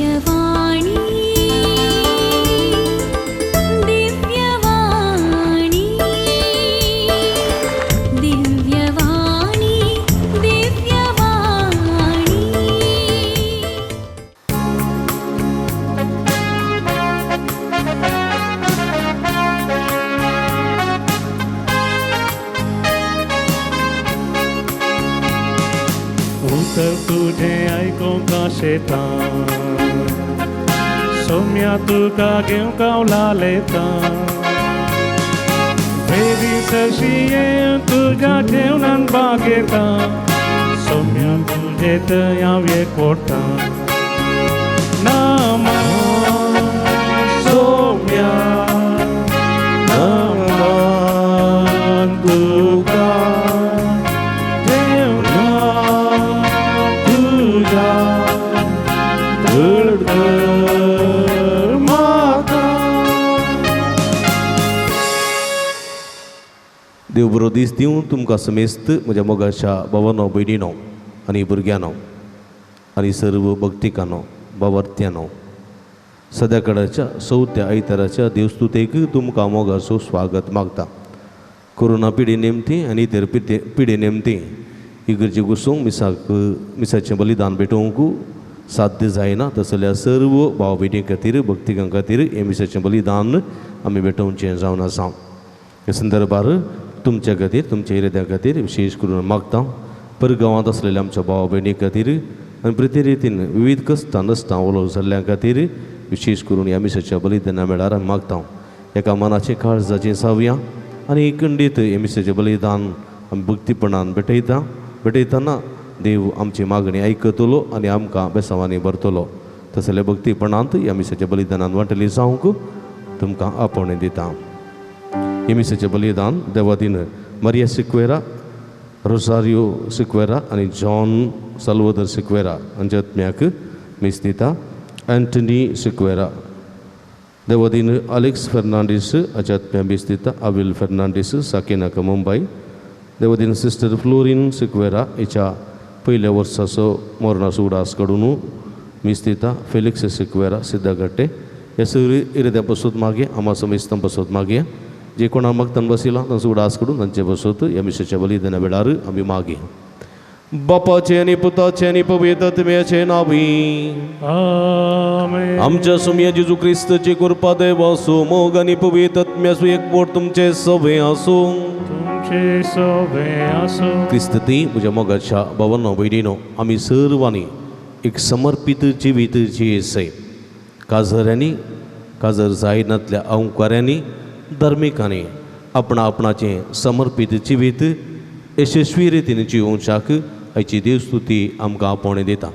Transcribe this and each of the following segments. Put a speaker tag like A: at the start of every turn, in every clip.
A: दिव्यवाणी दिव्यवाणी दिव्यवाणी दिव्यवाणी।
B: उतर तुझे आयकूंक आशेता, सोम्या तुका घेवंक हांव लालेता। वेदी सरशी येवन तुज्या जेवणान बागेता, सोम्या तुजे थंय हांव एकवटा। नामा सोम्या नामान तुका जेवणा तुज्या धड म्हाका।
C: देव बरो दीस दिवं तुमकां समेस्त म्हज्या मोगाच्या भावानो भयणीनो आनी भुरग्यांनो आनी सर्व भक्तिकांनो भावार्थ्यांनो, सद्या चवथ्या आयताराच्या देवस्तुतेक तुमकां मोगाचो स्वागत मागता। कोरोना पिढी नेमती आनी इतर पिढी नेमती इगर्जे घुसूंक मिसाक मिसाचें बलिदान भेटोवंक साध्य जायना, तसल्या सर्व भाव भयणी खातीर भक्तिकां खातीर हें मिसाचें बलिदान आमी भेटोवचें जावन आसा। ह्या संदर्भार तुमच्या खातीर तुमच्या इराद्या खातीर विशेश करून मागता। परगांवांत आसलेल्या आमच्या भाव भयणी खातीर आनी प्रती रितीन विविध कश्टां नश्टां उलोव जाल्ल्या खातीर विशेश करून ह्या मिसाच्या बलिदाना वेळार आमी मागता। एका मनाचें काळजाचें जावया आनी खंडीत हे मिसाचें बलिदान आमी भक्तीपणान भेटयता। भेटयतना देव आमची मागणी आयकतलो आनी आमकां बेसांवांनी भरतलो। तसल्या भक्तीपणांत ह्या मिसाच्या बलिदानान वांटली जावंक तुमकां आपोवणें दिता। हे मिसाचें बलिदान देवादीन मारिया सिक्वेरा, रोसारियो सिक्वेरा आनी जॉन साल्वादर सिक्वेरा हांच्या आत्म्याक मीस दिता। एंटनी सिक्वेरा, देवादीन अलेक्स फेर्नांडीस हाच्या आत्म्या मीस दिता। आविल फेर्नांडीस साकिनाका मुंबय, देवादीन सिस्टर फ्लोरीन सिक्वेरा हिच्या पयल्या वर्साचो मरणाचो उडास काडून मीस दिता। फेलिक्स सिक्वेरा सिद्धागट्टे ह्या सगळी इराद्या पसून मागया, आमा समेस्तां पसून मागया। जे कोणा मागतान बशिला तांचो उडास काडून तांचे बसत ह्या मिसाच्या बलिदाना वेळार आमी मागया। बापाचे आनी पुताचे आनी पवित्र आत्म्याचे नांवी
B: आमेन।
C: आमच्या सुमया जेजू क्रिस्ताची कृपा देवाचो मोग आनी पवित्र आत्म्याचो एकवट तुमचे सवे आसूं।
B: तुमचे सवे आसूं।
C: क्रिस्त ती म्हज्या मोगाच्या भावानो भयणीनो, आमी सर्वांनी एक समर्पीत जिवीत जियेसय। काजऱ्यांनी, काजर जायनातल्या अंकाऱ्यांनी, धार्मिकांनी आपणा आपणाचें समर्पीत जिवीत यशस्वी रितीन जियोवच्याक आयची देवस्तुती आमकां आपोवणें दिता।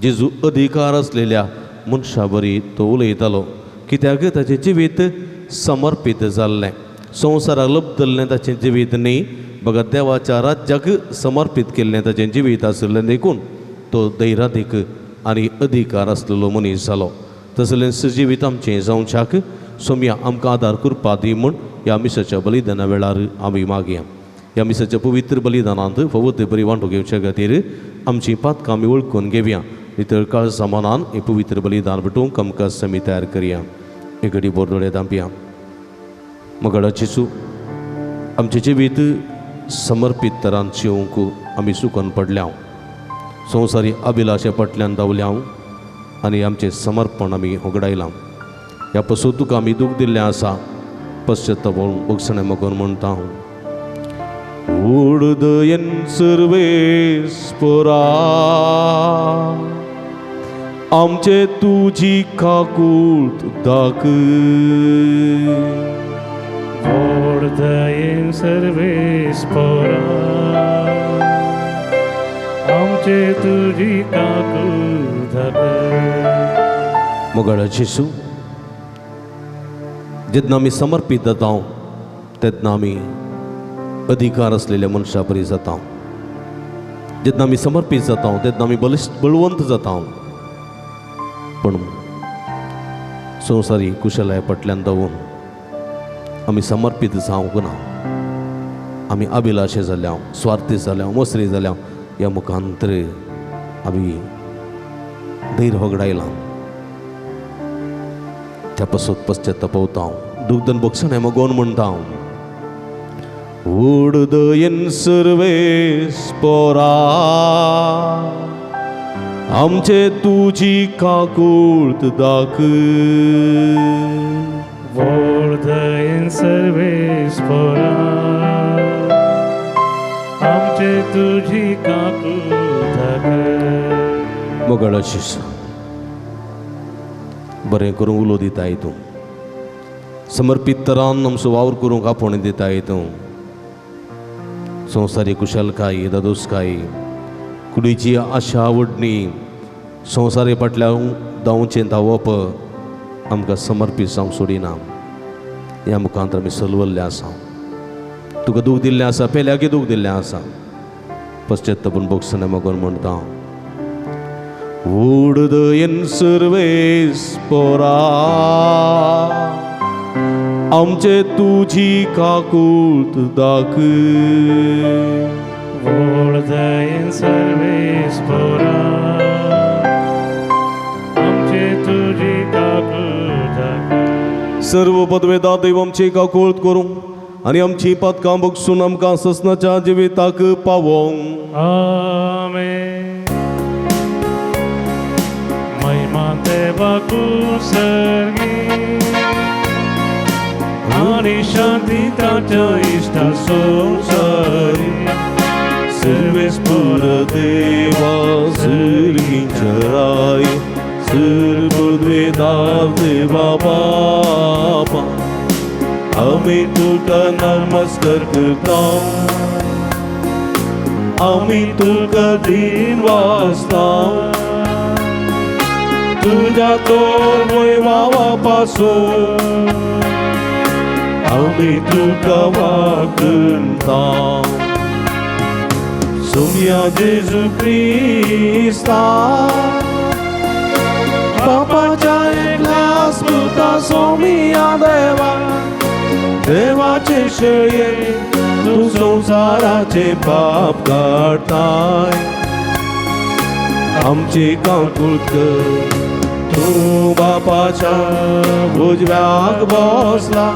C: जेजू अधिकार आसलेल्या मनशा बरी तो उलयतालो, कित्याक ताचें जिवीत समर्पीत जाल्लें। संवसाराक लब्दल्लें ताचें जिवीत न्ही, बगर देवाच्या राज्याक समर्पीत केल्लें ताचें जिवीत आशिल्लें देखून तो धैर्यादीक आनी अधिकार आसलेलो मनीस जालो। तसलेंच जिवीत आमचें जावच्याक सोम्या आमकां आदार करपा दी म्हूण ह्या मिसाच्या बलिदाना वेळार आमी मागया। ह्या मिसाच्या पवित्र बलिदानांत फावो ते बरी वांटो घेवच्या खातीर आमची पातकां आमी वळखून घेवया। नितळ काळजा मनान हें पवित्र बलिदान भेटोवंक आमकां समी तयार करया। एक घडी बोरदोळे धांपया। मगळा जेजू, आमचें जिवीत समर्पीत तरान जिवंक आमी चुकोन पडल्या, संवसारी अभिलाशे फाटल्यान धांवल्या आनी आमचें समर्पण आमी होगडायलां। ह्या पसून तुका आमी दूख दिल्लें आसा, पश्चाताप भोगसणें मगोन म्हणटा हांव। उडदयन सर्वेस्परा आमचे तुजी काकूट दाखय।
B: उडदयन सर्वेस्परा आमचे तुजी काकूट दाखय।
C: मोगाळा जेजू, जेन्ना आमी समर्पीत जाता तेन्ना आमी अधिकार आसलेल्या मनशा परी जाता। जेन्ना आमी समर्पीत जाता तेन्ना आमी बलिश्ट बळवंत जाता। पूण संवसारी कुशलाय फाटल्यान धांवून आमी समर्पीत जावंक ना। आमी अभिलाशे जाल्या, स्वार्थी जाल्या, मसरी जाल्या। ह्या मुखांतर आमी धैर्य होगडायलां। त्या पासत पश्चाताप दुग्धन बक्षणें मगोन म्हणटा व्हड दयेन सर्वेस्पोरा आमचे तुजी काकूळत दाखय.
B: व्हड दयेन सर्वेस्पोरा आमचे तुजी काकूळत दाखय.
C: मोगाळाची बरें करूंक उलो दिताय तूं, समर्पीत तरान आमचो वावर करूंक आपोवणें दिताय तूं. संवसारी कुशलकाय दादोसकाय कुडीची आशा आवडणी संवसारी फाटल्यान धांवचें धांवप आमकां समर्पीत जावंक सोडिना. ह्या मुखांत आमी सलवल्ले आसा, तुका दूख दिल्लें आसा, पेल्याकय दूख दिल्लें आसा. पश्चातापून बोगसना मगोन म्हणटा व्हड दयेन सर्वेस्पोरा आमचे तुजी काकूळत दाखय.
B: व्हड दयेन सर्वेस्पोरा आमचे तुजी काकूळत दाखय.
C: सर्व पदवेदा देव आमची काकूळत करूं आनी आमची पातकां बगसून आमकां ससनाच्या जिविताक पावोवंक.
B: आमेन. महिमा देवाकू सर्गी आनी शांती ताच्या इश्टा संवसारी.
C: सर्वेस्पोर देवा सर्गींच्या राय सर्ववेदा देवा बापा आमी तुका नमस्कार करता, आमी तुका दिन वाचता. तुज्या तोर वैभावा पासून आमी तुका वागता. सोम्या जेजू क्रिस्ता बापाच्या एकल्या स्मृता सोमिया देवा देवाचे शेळये तूं संवसाराचे पाप काडताय. आमची काकूळत कर, तूं बापाच्या उजव्याक बसला,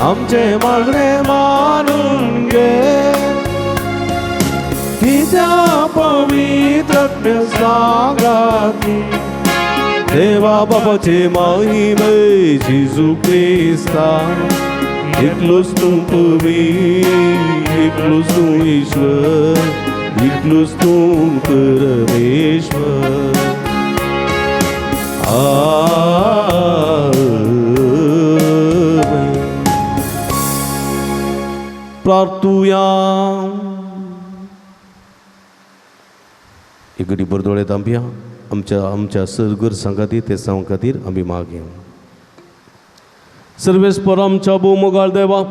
C: आमचे मागणे मानून घे. तिच्या पवित्र सांगाती देवा बाबाचे महिमे जेजू क्रिस्ता एकलोच तूं पवित्र, एकलोच तूं ईश्वर, एकलोच तूं परमेश्वर. आमेन. प्रार्थुया. एक घडी बरदोळे तांबया आमच्या आमच्या सरगर सांगाती ते सांग खातीर आमी मागया. सर्वेस्पर आमच्या भोव मोगाळ देवा,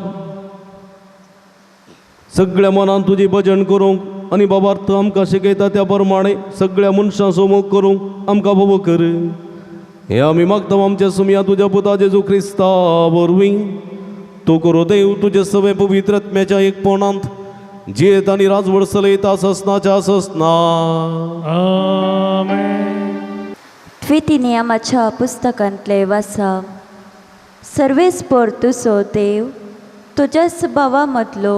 C: सगळ्या मनान तुजी भजन करूंक आनी बाबार्थ आमकां शिकयता त्या प्रमाणे सगळ्या मनशांचो मोग करूंक आमकां भोव कर. हे आमी मागता आमच्या सुमया तुज्या पुता जेजू क्रिस्ता वरवीं. तो करो देव तुजे सवे पवित्र आत्म्याच्या एकपणांत जियेत आनी राजवड चलयता ससनाच्या ससना.
B: आमेन.
A: द्विती नियमाच्या पुस्तकांतले वासा. सर्वेस्पोर तुजो देव तुज्याच भावा मदलो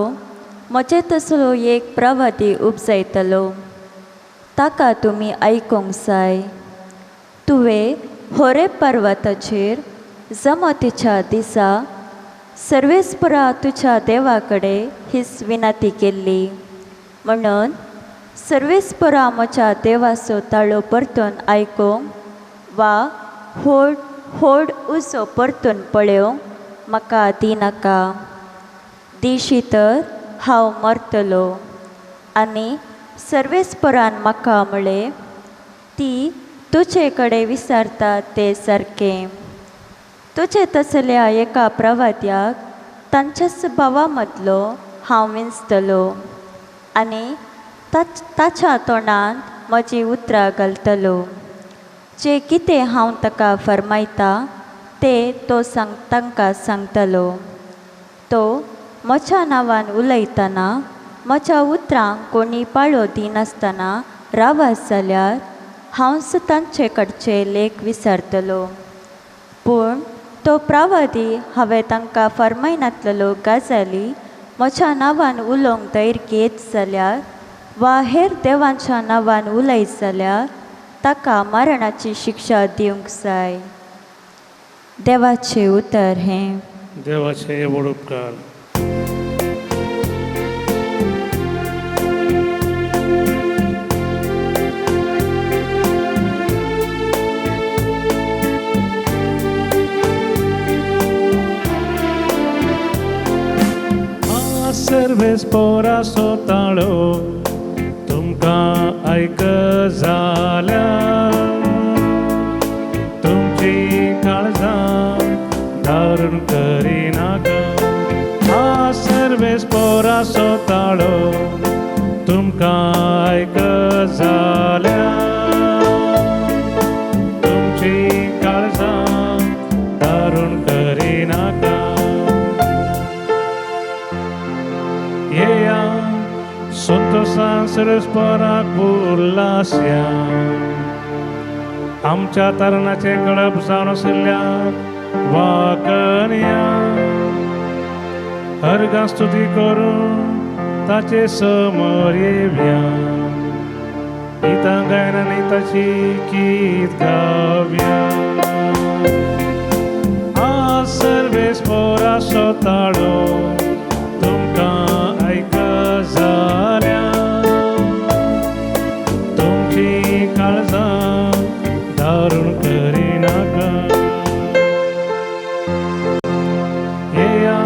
A: म्हजे तसलो एक प्रवादी उपजायतलो, ताका तुमी आयकूंक जाय. तुवें होरे पर्वताचेर जमातीच्या दिसा सर्वेस्परा तुज्या देवा कडेन हीच विनंती केल्ली. म्हणून सर्वेस्परा म्हज्या देवाचो ताळो परतून आयकूंक वा होड होड उजो परतून पळोवंक म्हाका दिनाका. दिशी तर हांव मरतलो. आनी सर्वेस्परान म्हाका म्हळें, ती तुजे कडेन विचारता तें सारकें. तुजे तसल्या एका प्रवाद्याक तांच्याच भावा मदलो हांव विंचतलो आनी ताच्या तोंडांत म्हजीं उतरां घालतलो. जें कितें हांव ताका फर्मायता तें तो तांकां सांगतलो. तो म्हज्या नांवान उलयतना म्हज्या उतरांक कोणी पाळो दिनासतना रावत जाल्यार हांवच तांचे कडचे लेख विसरतलो. पूण तो प्रवादी हांवें तांकां फर्मायनातलेलो गजाली म्हज्या नांवान उलोवंक धैर्य घेत जाल्यार वा हेर देवांच्या नांवान उलयत जाल्यार ताका मरणाची शिक्षा दिवंक जाय. देवाचें उतर हें.
B: देवाचे व्हड उपकार. सर्वेस पोराचो ताळो तुमकां आयक जाल्यार तुमची काळजां दारुण करिनाका. आ सर्वेस पोराचो ताळो तुमकां आयक जाल्यार तुमची काळजां दारुण करिनाका. येया संतोसान सर्वेस्पराक उल्लासया, आमच्या तरणाचे कळप जावन आशिल्ल्या वाकनया. हरगां स्तुती करून ताचे समोर येवया, गितां गायन आनी ताची गीत गावया. आज सर्वेस्पराचो ताळो तुमकां आयक जाल्यार तुमची काळजां दारुण करिनाका. येया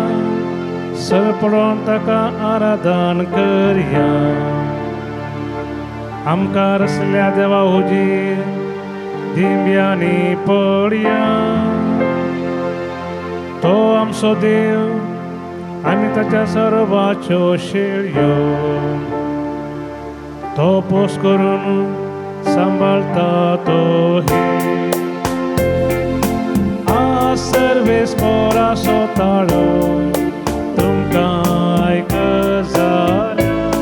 B: सरपळोन ताका आराधन करया, आमकां रसल्या देवा हुजीर दिंब्यांनी पडया. तो आमचो देव आमी ताच्या सर्वाच्यो शेळयो, तो पोस करून सांबाळता तो हे. आ सर्वेस्पराचो ताळो तुमकां आयक जाल्यार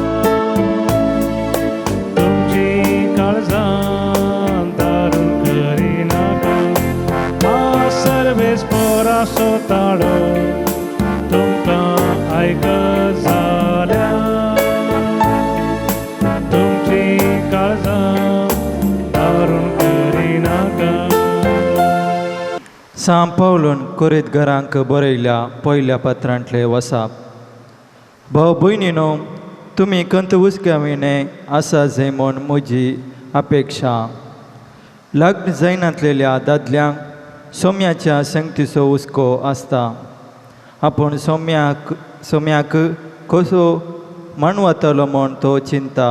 B: तुमची काळजां दारुण करिनाका. आ सर्वेस्पराचो ताळो तुमकां आयक जाल्यार तुमची काळजां दारुण करिनाका.
D: सांव पावलून कोरीत घरांक बरयल्या पयल्या पत्रांतले वसाप. भाव भयणीनो, तुमी कंत हुस्क्या विणें आसा जाय म्हूण म्हजी अपेक्षा. लग्न जायनातलेल्या दादल्यांक सोम्याच्या संगतीचो हुस्को आसता. आपूण सोम्याक सोम्याक कसो माणवतलो म्हूण तो चिंता.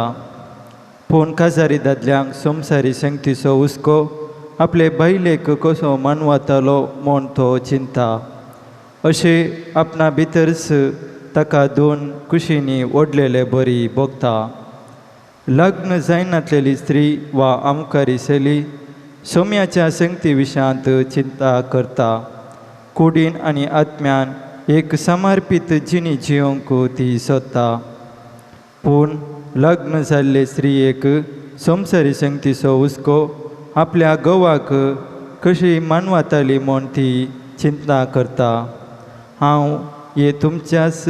D: पूण काजारी दादल्यांक संवसारी संगतीचो हुस्को आपले बायलेक कसो मानवतलो म्हूण तो चिंता. अशें आपणा भितरच ताका दोन कुशींनी ओडलेले बरी भोगता. लग्न जायनातलेली स्त्री वा आमकारी चली सोम्याच्या संगती विशयांत चिंता करता. कुडीन आनी आत्म्यान एक समर्पीत जिणी जिवंक ती सोदता. पूण लग्न जाल्ले स्त्रियेक संवसारी संगतीचो हुस्को आपल्या घोवाक कशी मानवताली म्हूण ती चिंता करता. हांव हे तुमच्याच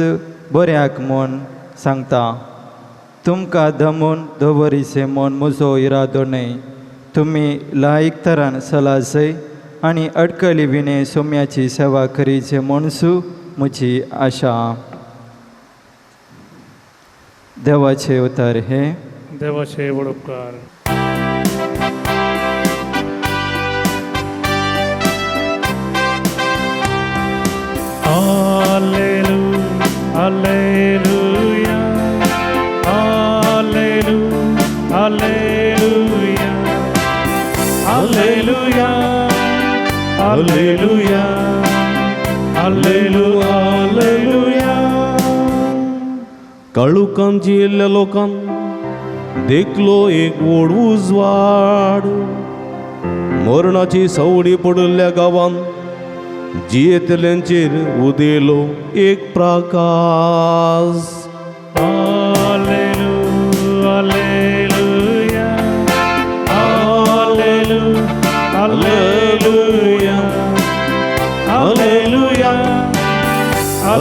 D: बऱ्याक म्हूण सांगता. तुमकां दमून दवरिचें म्हूण म्हजो इरादो न्हय. तुमी लायक तरान सलाजय आनी अडकली विणे सोम्याची सेवा करीचे म्हणसू म्हजी आशा. देवाचे उतर हे.
B: देवाचे व्हड उपकार. Alleluia, Alleluia, Alleluia, Alleluia, Alleluia, Alleluia, Alleluia.
C: काळुकान जियेल्ल्या लोकान देखलो एक व्हड उजवाड, मरणाची सवडी पडिल्ल्या गांवान जियेतल्यांचेर उदेलो एक Prakash.
B: Alleluia, Alleluia, Alleluia, Alleluia,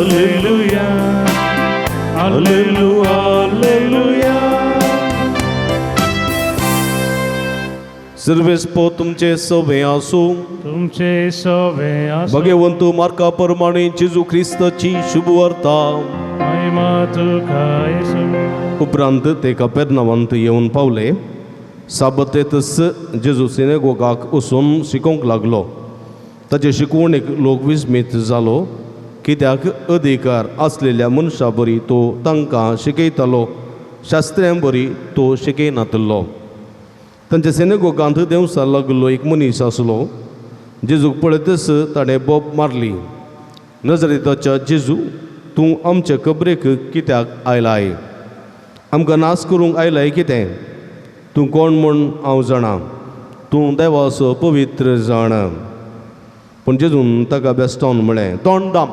B: Alleluia, alleluia, alleluia.
C: सर्वेस्पो तुमचे सवे आसूं.
B: तुमचे सवे आसूं.
C: भगवंतू मार्का प्रमाणे जेजू क्रिस्ताची शुभवार्ता.
B: महिमा तुका येसू.
C: उपरांत ते कपेर्नावांत येवन पावले. साबतेतच जेजू सिनेगोगाक वचून शिकोवंक लागलो. ताचे शिकवणेक लोक विस्मीत जालो, कित्याक अधिकार आसलेल्या मनशा बरी तो तांकां शिकयतालो, शास्त्र्यां बरी तो शिकयनातलो. तांच्या सिनेगोगांत देंवसा लागलो एक मनीस आसलो. जेजूक पळयतच ताणें बोब मारली, नजरेताच्या जेजू, तूं आमचे कबरेक कित्याक आयलाय? आमकां नाश करूंक आयलाय कितें? तूं कोण म्हूण हांव जाणा, तूं देवाचो पवित्र जाण. पूण जेजून ताका बेस्टोवन म्हळें, तोंड दाम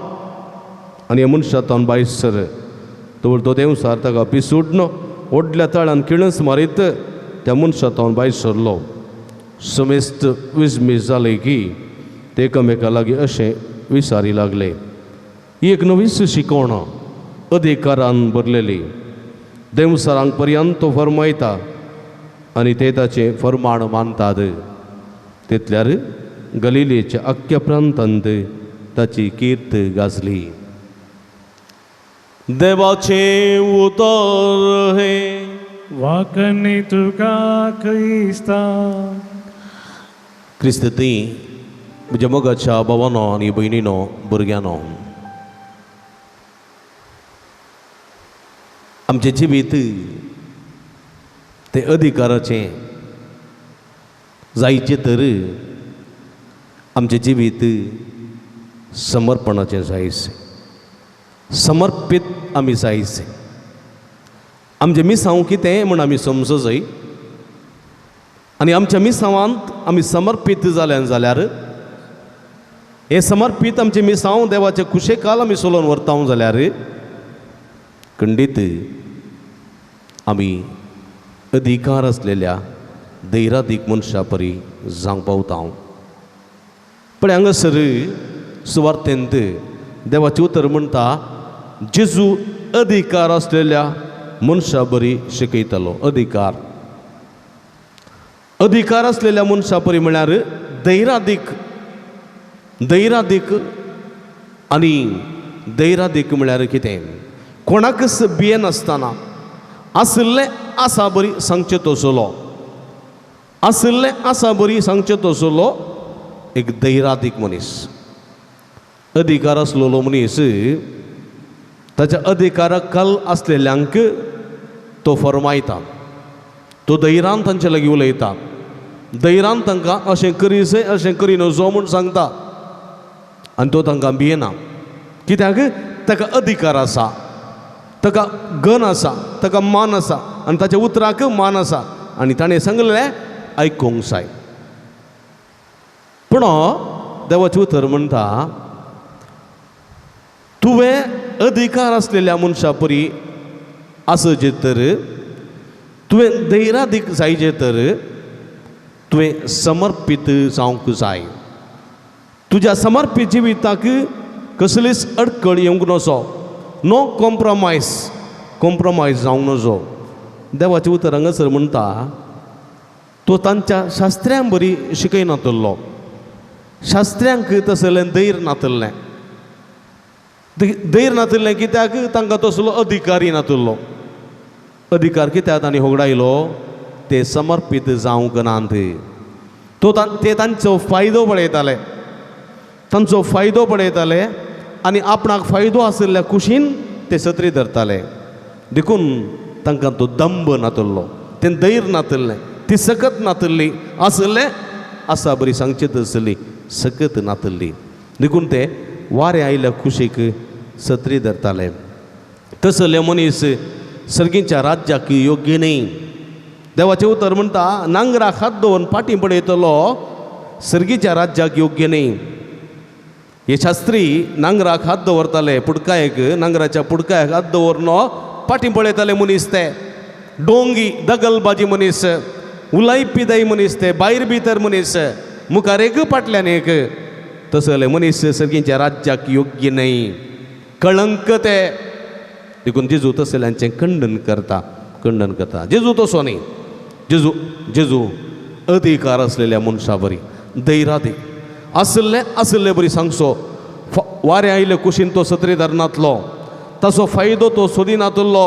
C: आनी ह्या मनशा तोंड भायर सर. तो देंवसार ताका पिसुड्न व्हडल्या ताळान किळस मारीत त्या मनशा तोंड भायर सरलो. समेस्त विजमीस जाले की ते एकामेका लागीं अशें विचारी लागले, ही एक नवीच शिकवण अधिकारान भरलेली. देंवसारांक पर्यंत तो फरमायता आनी ते ताचें फरमाण मानतात. तितल्यार गलिलेच्या अख्ख्या प्रांतांत ताची कीर्त गाजली. देवाचें उतर हें.
B: वाकनी तुका क्रिस्ता.
C: क्रिस्त ती म्हज्या मोगाच्या भावानो आनी भयणीनो, भुरग्यांनो, आमचें जिवीत तें अधिकाराचें जायचें तर आमचें जिवीत समर्पणाचें जायचें, समर्पीत आमी जायचें. आमचें मिसांव कितें म्हूण आमी समजो जाय आनी आमच्या मिसांवांत आमी समर्पीत जाल्यान जाल्यार हें समर्पीत आमचें मिसांव देवाचे खुशेकाल आमी सोलोवन व्हरता जाल्यार खंडीत आमी अधिकार आसलेल्या धैरादीक मनशा परी जावंक पावता. पण हांगासर सुवार्थेंत देवाचें उतर म्हणटा, जेजू अधिकार आसलेल्या मनशा बरी शिकयतालो. अधिकार, अधिकार आसलेल्या मनशा परी म्हळ्यार धैरादीक, धैरादीक. आनी धैरादीक म्हळ्यार कितें? कोणाकच भियेनासतना आशिल्लें आसा बरी सांगचें तसलो, आशिल्लें आसा बरी सांगचें तसलो एक धैरादीक मनीस. अधिकार आसलेलो मनीस ताच्या अधिकारा कल आसलेल्यांक तो फरमायता, तो धैरान तांचे लागीं उलयता, धैरान तांकां अशें करीसे अशें करी नजो म्हूण सांगता आनी तो तांकां भियेना. कित्याक? ताका अधिकार आसा, ताका गन आसा, ताका मान आसा आनी ताच्या उतराक मान आसा आनी ताणें सांगलें आयकूंक जाय. पूण देवाचें उतर म्हणटा, तुवें अधिकार आसलेल्या मनशा परी आसचें तर, तुवें धैरादीक जायचें तर, तुवें समर्पीत जावंक जाय. तुज्या समर्पीत जिविताक कसलीच अडकळ येवंक नजो, नो कॉम्प्रोमायज, कॉम्प्रोमायज जावंक नजो. देवाचें उतर हांगासर म्हणटा, तो तांच्या शास्त्र्यां बरी शिकयनातल्लो, शास्त्र्यांक तसलें धैर्य नातल्लें. धैर्य नातल्लें कित्याक? तांकां तसलो अधिकारी नातल्लो. अधिकार कित्याक तांणी होगडायलो? ते समर्पीत जावंक नात. तो ते तांचो फायदो पळयताले, तांचो फायदो पळयताले आनी आपणाक फायदो आशिल्ल्या कुशीन ते सत्री धरताले. देखून तांकां तो दंब नातल्लो, तें धैर्य नातल्लें, ती सकत नातल्ली. आशिल्लें आसा बरी सांगची आसली, सकत नातल्ली. देखून ते वारें आयिल्ल्या कुशीक सत्री धरताले. तसले मनीस सर्गीच्या राज्याक योग्य न्ही. देवाचें उतर म्हणटा, नांगराक हात दवरून फाटीं पडयतलो सर्गीच्या राज्याक योग्य न्ही. हे शास्त्री नांगराक हात दवरताले, पुडकायक, नांगराच्या पुडकायक हात दवरून फाटीं पळयताले मनीस. ते डोंगी दगलबाजी मनीस, उलायपी दय मनीस, ते भायर भितर मनीस, मुखार एक फाटल्यान एक. तसले मनीस सर्गीच्या राज्याक योग्य न्ही. कळंक ते. देखून जेजू तसल्यांचें खंडन करता, खंडन करता. जेजू तसो न्ही. जेजू जेजू अधिकार आसलेल्या मनशा बरी धैरादीक आसले आसले बरी सांगचो. वारें आयिल्ले कुशीन तो सत्री धरनातलो, ताचो फायदो तो सोदिनातलो,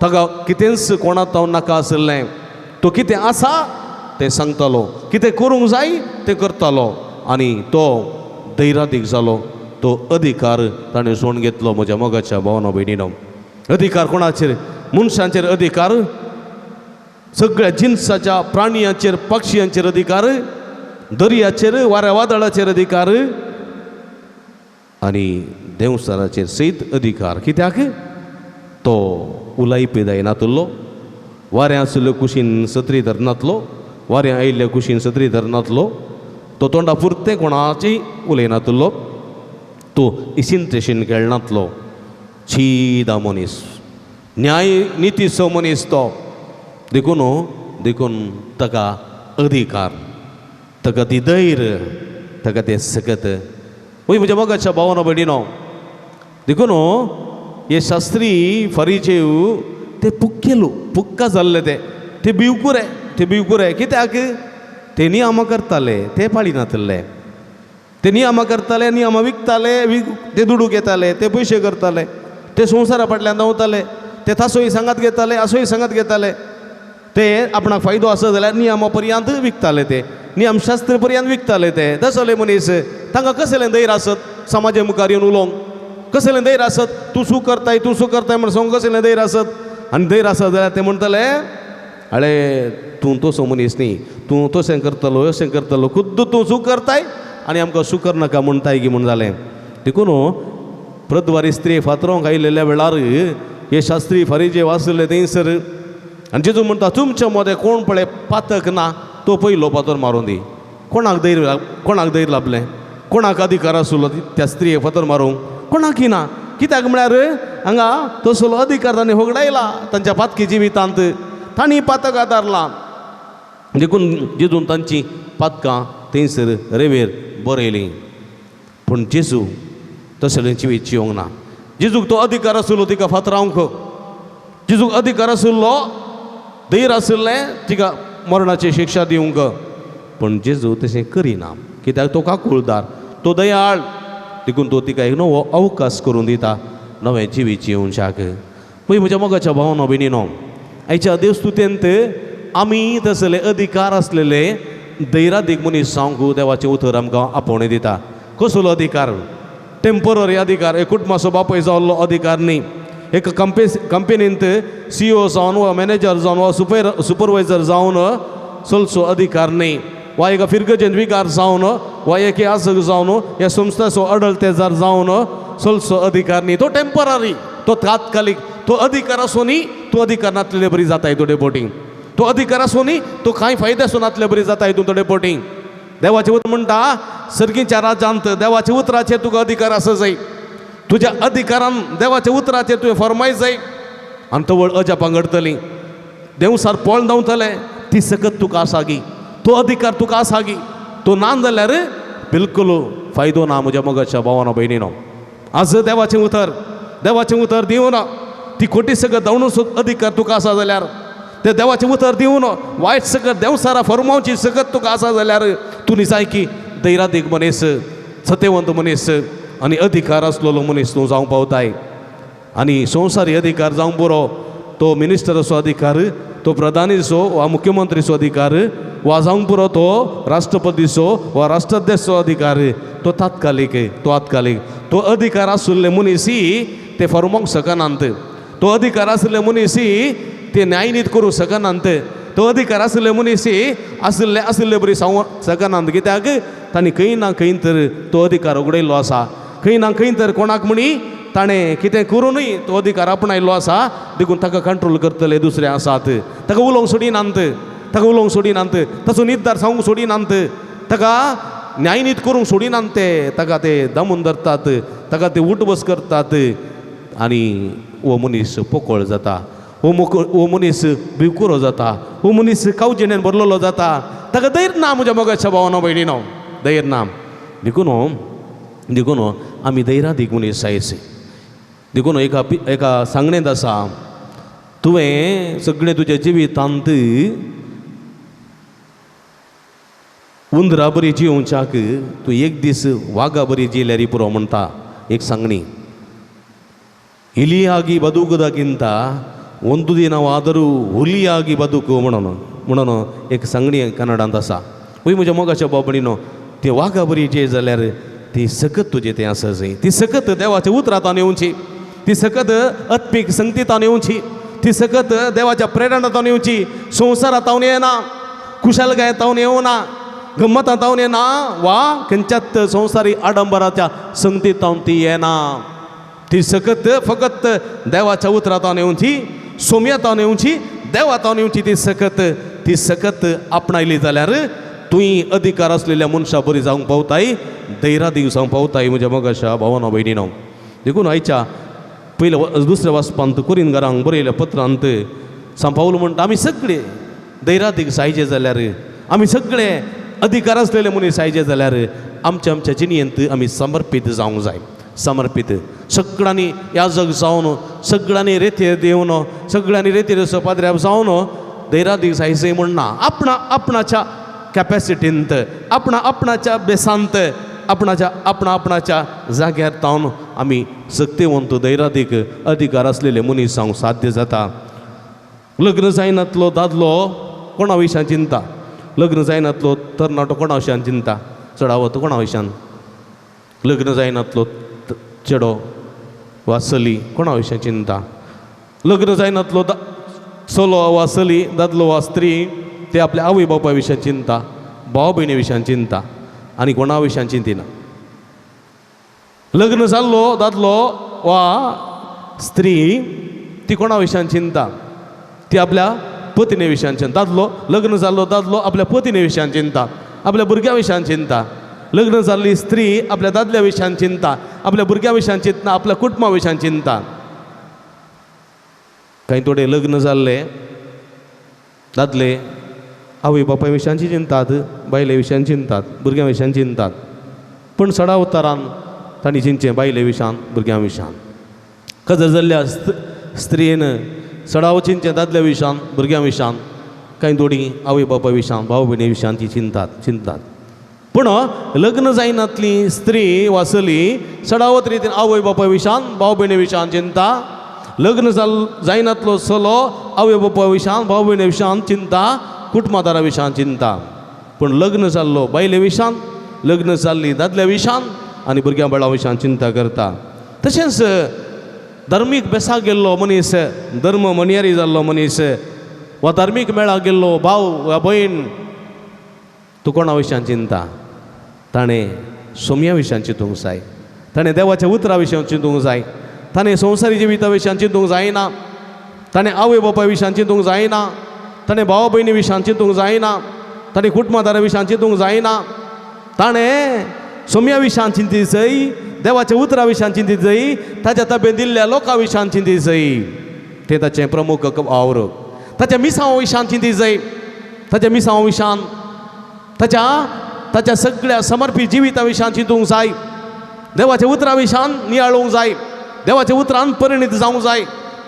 C: ताका कितेंच कोणा तावन नाका आशिल्लें. तो कितें आसा तें सांगतालो, कितें करूंक जाय तें करतालो आनी तो धैरादीक जालो. तो अधिकार ताणें सोडून घेतलो. म्हज्या मोगाच्या भावना भयणीनो, अधिकार कोणाचेर? मनशांचेर अधिकार, सगळ्या जिनसाच्या प्राणयांचेर पक्षयांचेर अधिकार, दर्याचेर वाऱ्या वादळाचेर अधिकार आनी देंवचाराचेर सयत अधिकार. कित्याक? तो उलायपी जायनातलो, वारें आशिल्ले कुशीन सत्री धरनातलो, वारें आयिल्ले कुशीन सत्री धरनातलो, तो तोंडा पुरतें कोणाचें उलयनातलो, तो इशीन तेशीन खेळनातलो. शीदा मनीस, न्याय नितीचो मनीस तो. देखून देखून ताका अधिकार, ताका ती धैर्य, ताका तें सकत. वय म्हज्या मोगाच्या भावना भयणीनो, देखून हे शास्त्री फरिचेव ते पुक्केलो पुक्का जाल्ले, ते ते भिवकुरे, ते भिवकुरे. कित्याक? ते नियमां करताले, ते पाळिनातले. ते नियमां करताले, नियमां विकताले, ते दुडू घेताले, ते पयशे करताले, ते संवसारा फाटल्यान धांवताले, ते तासोय सांगात घेताले, आसोय सांगात घेताले. ते आपणाक फायदो आसा जाल्यार नियमा पर्यंत विकताले, ते नियमशास्त्र पर्यंत विकताले. ते तसले मनीस तांकां कसलें धैर्य आसत समाजा मुखार येवन उलोवंक? कसलें धैर्य आसत तूं चूक करताय, तूं चूक करताय म्हण सांगूंक कसलें धैर्य आसत? आनी धैर्य आसत जाल्यार ते म्हणटले, अळे तूं तसो मनीस न्ही, तूं तशें करतलो अशें करतलो, खुद्द तूं चूक करताय आनी आमकां चूक करनाका म्हणटाय की म्हूण जालें. देखून प्रद्वारी स्त्री फातरोंक आयिल्ल्या वेळार हे शास्त्री फारीजे वाचले थंयसर आनी जेजू म्हणटा, तुमच्या मदें कोण पळय पातक ना तो पयलो फातर मारून दी. कोणाक धैर्य, कोणाक धैर्य लाभलें? कोणाक अधिकार आसलो त्या स्त्रिये फातर मारूंक? कोणाकय ना. कित्याक म्हळ्यार हांगा तसलो अधिकार तांणी होगडायला तांच्या पातकी जिवितांत, तांणी पातक आदारलां. देखून जेजून तांची पातकां थंयसर रेवेर बरयलीं. पूण जेजू तसलें जिवीत जिवंक ना. जेजूक तो अधिकार आसलो तिका फातरावंक, जेजूक अधिकार आशिल्लो, धैर्य आशिल्लें तिका मरणाची शिक्षा दिवंक. पूण जेजू तशें करिना. कित्याक? तो काकुळदार, तो दयाळ. देखून तो तिका एक नवो अवकाश करून दिता नवें जिवीत जिवच्याक. पळय म्हज्या मोगाच्या भावनो भयणीनो, आयच्या देवस्तुतेंत आमी तसले अधिकार आसलेले धैरादीक मनीस जावंक देवाचें उतर आमकां आपोवणें दिता. कसलो अधिकार? टेंपररी अधिकार, एक कुटुंबाचो बापूय जाल्लो अधिकार न्ही, एक कंपनींत सीईओ जावन वा मॅनेजर जावन वा सुपरवायजर जावन चलचो अधिकार न्ही, वा एका फिरगजेंत विगार जावन वा एके आजक जावन ह्या संस्थाचो अडलतेजार जावन चलचो अधिकार न्ही. तो टेंपररी, तो तात्कालीक, तो अधिकार आसूं न्ही, तो अधिकार नातलेले बरी जाता थोडे बोटींग. तो अधिकार आसूं न्ही, तो कांय फायदे आसूं नातले बरी जाता हितून थोडे बोटींग. देवाचें उतर म्हणटा सर्गीच्या राज्यांत देवाच्या उतराचेर तुका अधिकार आसा जाय. तुज्या अधिकारान देवाच्या उतराचेर तुवें फरमाय जाय आनी तवळ अजापां घडटलीं. देंवसार पळोवन धांवतले, ती सकत तुका आसा गी, तो अधिकार तुका आसा गी. तो ना जाल्यार बिलकुल फायदो ना म्हज्या मोगाच्या भावानो भयणीनो. आज देवाचें उतर, देवाचें उतर दिवन ती खोटी सकत धांवणून अधिकार तुका आसा जाल्यार, ते देवाचें उतर दिवन वायट सकत देंवसारा फरमावची सकत तुका आसा जाल्यार तूं निजाय की धैरादीक मनीस, सत्यवंत मनीस आनी अधिकार आसलेलो मनीस तूं जावंक पावताय. आनी संवसारी अधिकार जावंक बरो, तो मिनिस्टराचो अधिकार, तो प्रधानीचो वा मुख्यमंत्रीचो अधिकार, वा जावंक पुरो तो राष्ट्रपतीचो वा राष्ट्राध्यक्षचो अधिकार, तो तात्कालीक, तो तात्कालीक. तो अधिकार आशिल्ले मनीसी ते फरमोंक शकनात, तो अधिकार आशिल्ले मनीसी ते न्यायनीत करूंक शकनात, तो अधिकार आशिल्ले मनीसी आशिल्ले आशिल्ले बरी सांगूंक शकनात. कित्याक? तांणी खंय ना खंय तर तो अधिकार उगडयल्लो आसा, खंय ना खंय तर कोणाक म्हणी ताणें कितें करुनूय तो अधिकार आपणायल्लो आसा. देखून ताका कंट्रोल करतले दुसरे आसात, ताका उलोवंक सोडिनात, ताका उलोवंक सोडिनात, ताचो निर्धार सांगूंक सोडिनात, ताका न्यायनीत करूंक सोडिनात, ते ताका ते दामून धरतात, ताका ते उठबस करतात आनी हो मनीस पोकळ जाता, हो मनीस भिवकुरो जाता, हो मनीस कावजेणेन भरलेलो जाता. ताका धैर्य ना म्हज्या मोगाच्या भावानो भयणीनो, धैर्य ना. देखून देखून आमी धैर्यादीक मनीस जायचे. देखून एका एका सांगणेंत आसा, तुवें सगळें तुज्या जिवितांत उंदरा बरी जियोवच्याक तूं एक दीस वागा बरी जियेल्यार पुरो म्हणटा एक सांगणी. ಇಲಿಯಾಗಿ ಬದುಕುವುದಕ್ಕಿಂತ ಒಂದು ದಿನವಾದರೂ ಹುಲಿಯಾಗಿ ಬದುಕು म्हणून म्हणून एक सांगणी कन्नडांत आसा. वय म्हज्या मोगाच्या बाबणीनो, ती वागा बरी जे जाल्यार ती सकत तुजें तें आसा जंय ती सकत देवाच्या उतरांतान येवची, ती सकत आत्मीक संगतीतान येवची, ती सकत देवाच्या प्रेरणांतान येवची. संवसारांत येना, कुशालकायेंत येवना, गम्मतांत येना वा खंयच्याच संवसारी आडंबराच्या संगतींत ती येना. ती सकत फकत देवाच्या उतरांतान येवची, सोम्यातान येवची, देवातान येवची. ती सकत, ती सकत आपणायली जाल्यार तुंय अधिकार आसलेल्या मनशा बरी जावंक पावताय, धैर्यादीक जावंक पावताय म्हज्या मोगाच्या भावानो भयणीनो. देखून आयच्या पयल्या दुसऱ्या वाचपांत कुरिनगारांक बरयल्या पत्रांत सांत पावल म्हणटा, आमी सगळे धैर्यादीक जायचे जाल्यार, आमी सगळे अधिकार आसलेले मनीस जायचे जाल्यार आमच्या आमच्या जिणेंत आमी समर्पीत जावंक जाय. समर्पीत सगळ्यांनी याजक जावन, सगळ्यांनी रेतीर देवन, सगळ्यांनी रेतीर पाद्र्याब जावन धैर्यादीक जायचे म्हणना. आपणा आपणाच्या कॅपॅसिटींत, आपणा आपणाच्या बेसांत, आपणाच्या आपणा आपणाच्या जाग्यार तावन आमी सक्तेवंत धैर्यादीक अधिकार आसलेले मनीस जावंक साध्य जाता. लग्न जायनातलो दादलो कोणा विशयान चिंता, लग्न जायनातलो तरणाटो कोणा विशयान चिंता, चडावत कोणा विशयान, लग्न जायनातलो चेडो वा चली कोणा विशयान चिंता, लग्न जायनातलो चलो वा चली, दादलो वा स्त्री ते आपल्या आवय बापाय विशयान चिंता, भाव भयणी विशयान चिंता आनी कोणा विशयान चिंतिना. लग्न जाल्लो दादलो वा स्त्री ती कोणा विशयान चिंता, ती आपल्या पत्नी विशयान चिंता. दादलो लग्न जाल्लो दादलो आपल्या पत्नी विशयान चिंता, आपल्या भुरग्यां विशयान चिंता. लग्न जाल्ली स्त्री आपल्या दादल्या विशयान चिंता, आपल्या भुरग्यां विशयान चिंतना, आपल्या कुटुंबा विशयान चिंता. कांय थोडे लग्न जाल्ले दादले आवय बापाय विशयांची चिंतात, बायले विशयान चिंतात, भुरग्यां विशयान चिंतात, पूण सडा उतारान तांणी चिंतचें बायले विशयान, भुरग्यां विशयान. काजार जाल्ल्या स्त्रियेन सडाव चिंतचें दादल्या विशयान, भुरग्यां विशयान. कांय थोडीं आवय बापाय विशयान, भाव भयणी विशयान ती चिंतात चिंतात. पूण लग्न जायनातली स्त्री वा चली सडावत रितीन आवय बापाय विशयान, भाव भयणी विशयान चिंता. लग्न जायनातलो चलो आवय बापाय विशयान, भाव भयणी विशयान चिंता, कुटुंबादारा विशयान चिंता. पूण लग्न जाल्लो बायले विशयान, लग्न जाल्ली दादल्या विशयान आनी भुरग्यां बाळां विशयान चिंता करता. तशेंच धार्मीक बेसाक गेल्लो मनीस, धर्म मनियारी जाल्लो मनीस वा धार्मीक मेळाक गेल्लो भाव वा भयण, तूं कोणा विशयान चिंता, ताणें सोम्या विशयान चिंतूंक जाय, ताणें देवाच्या उतरा विशयान चिंतूंक जाय, ताणें संवसारी जिविता विशयान चिंतूंक जायना, ताणें आवय बापाय विशयान चिंतूंक जायना, ताणें भाव भयणी विशयान चिंतूंक जायना, ताणें कुटुंबादारा विशयान चिंतूंक जायना, ताणें सोम्या विशयान चिंती जाय, देवाच्या उतरा विशयान चिंतीत जाय, ताच्या ताबेन दिल्ल्या लोकां विशयान चिंतीत जाय. तें ताचें प्रमुख वावर. ताच्या मिसांव विशयान चिंतीत जाय, ताच्या मिसांव विशयान, ताच्या ताच्या सगळ्या समर्पीत जिविता विशयान चिंतूंक जाय, देवाच्या उतरा विशयान नियाळूंक जाय, देवाच्या उतरान परिणीत जावंक जाय,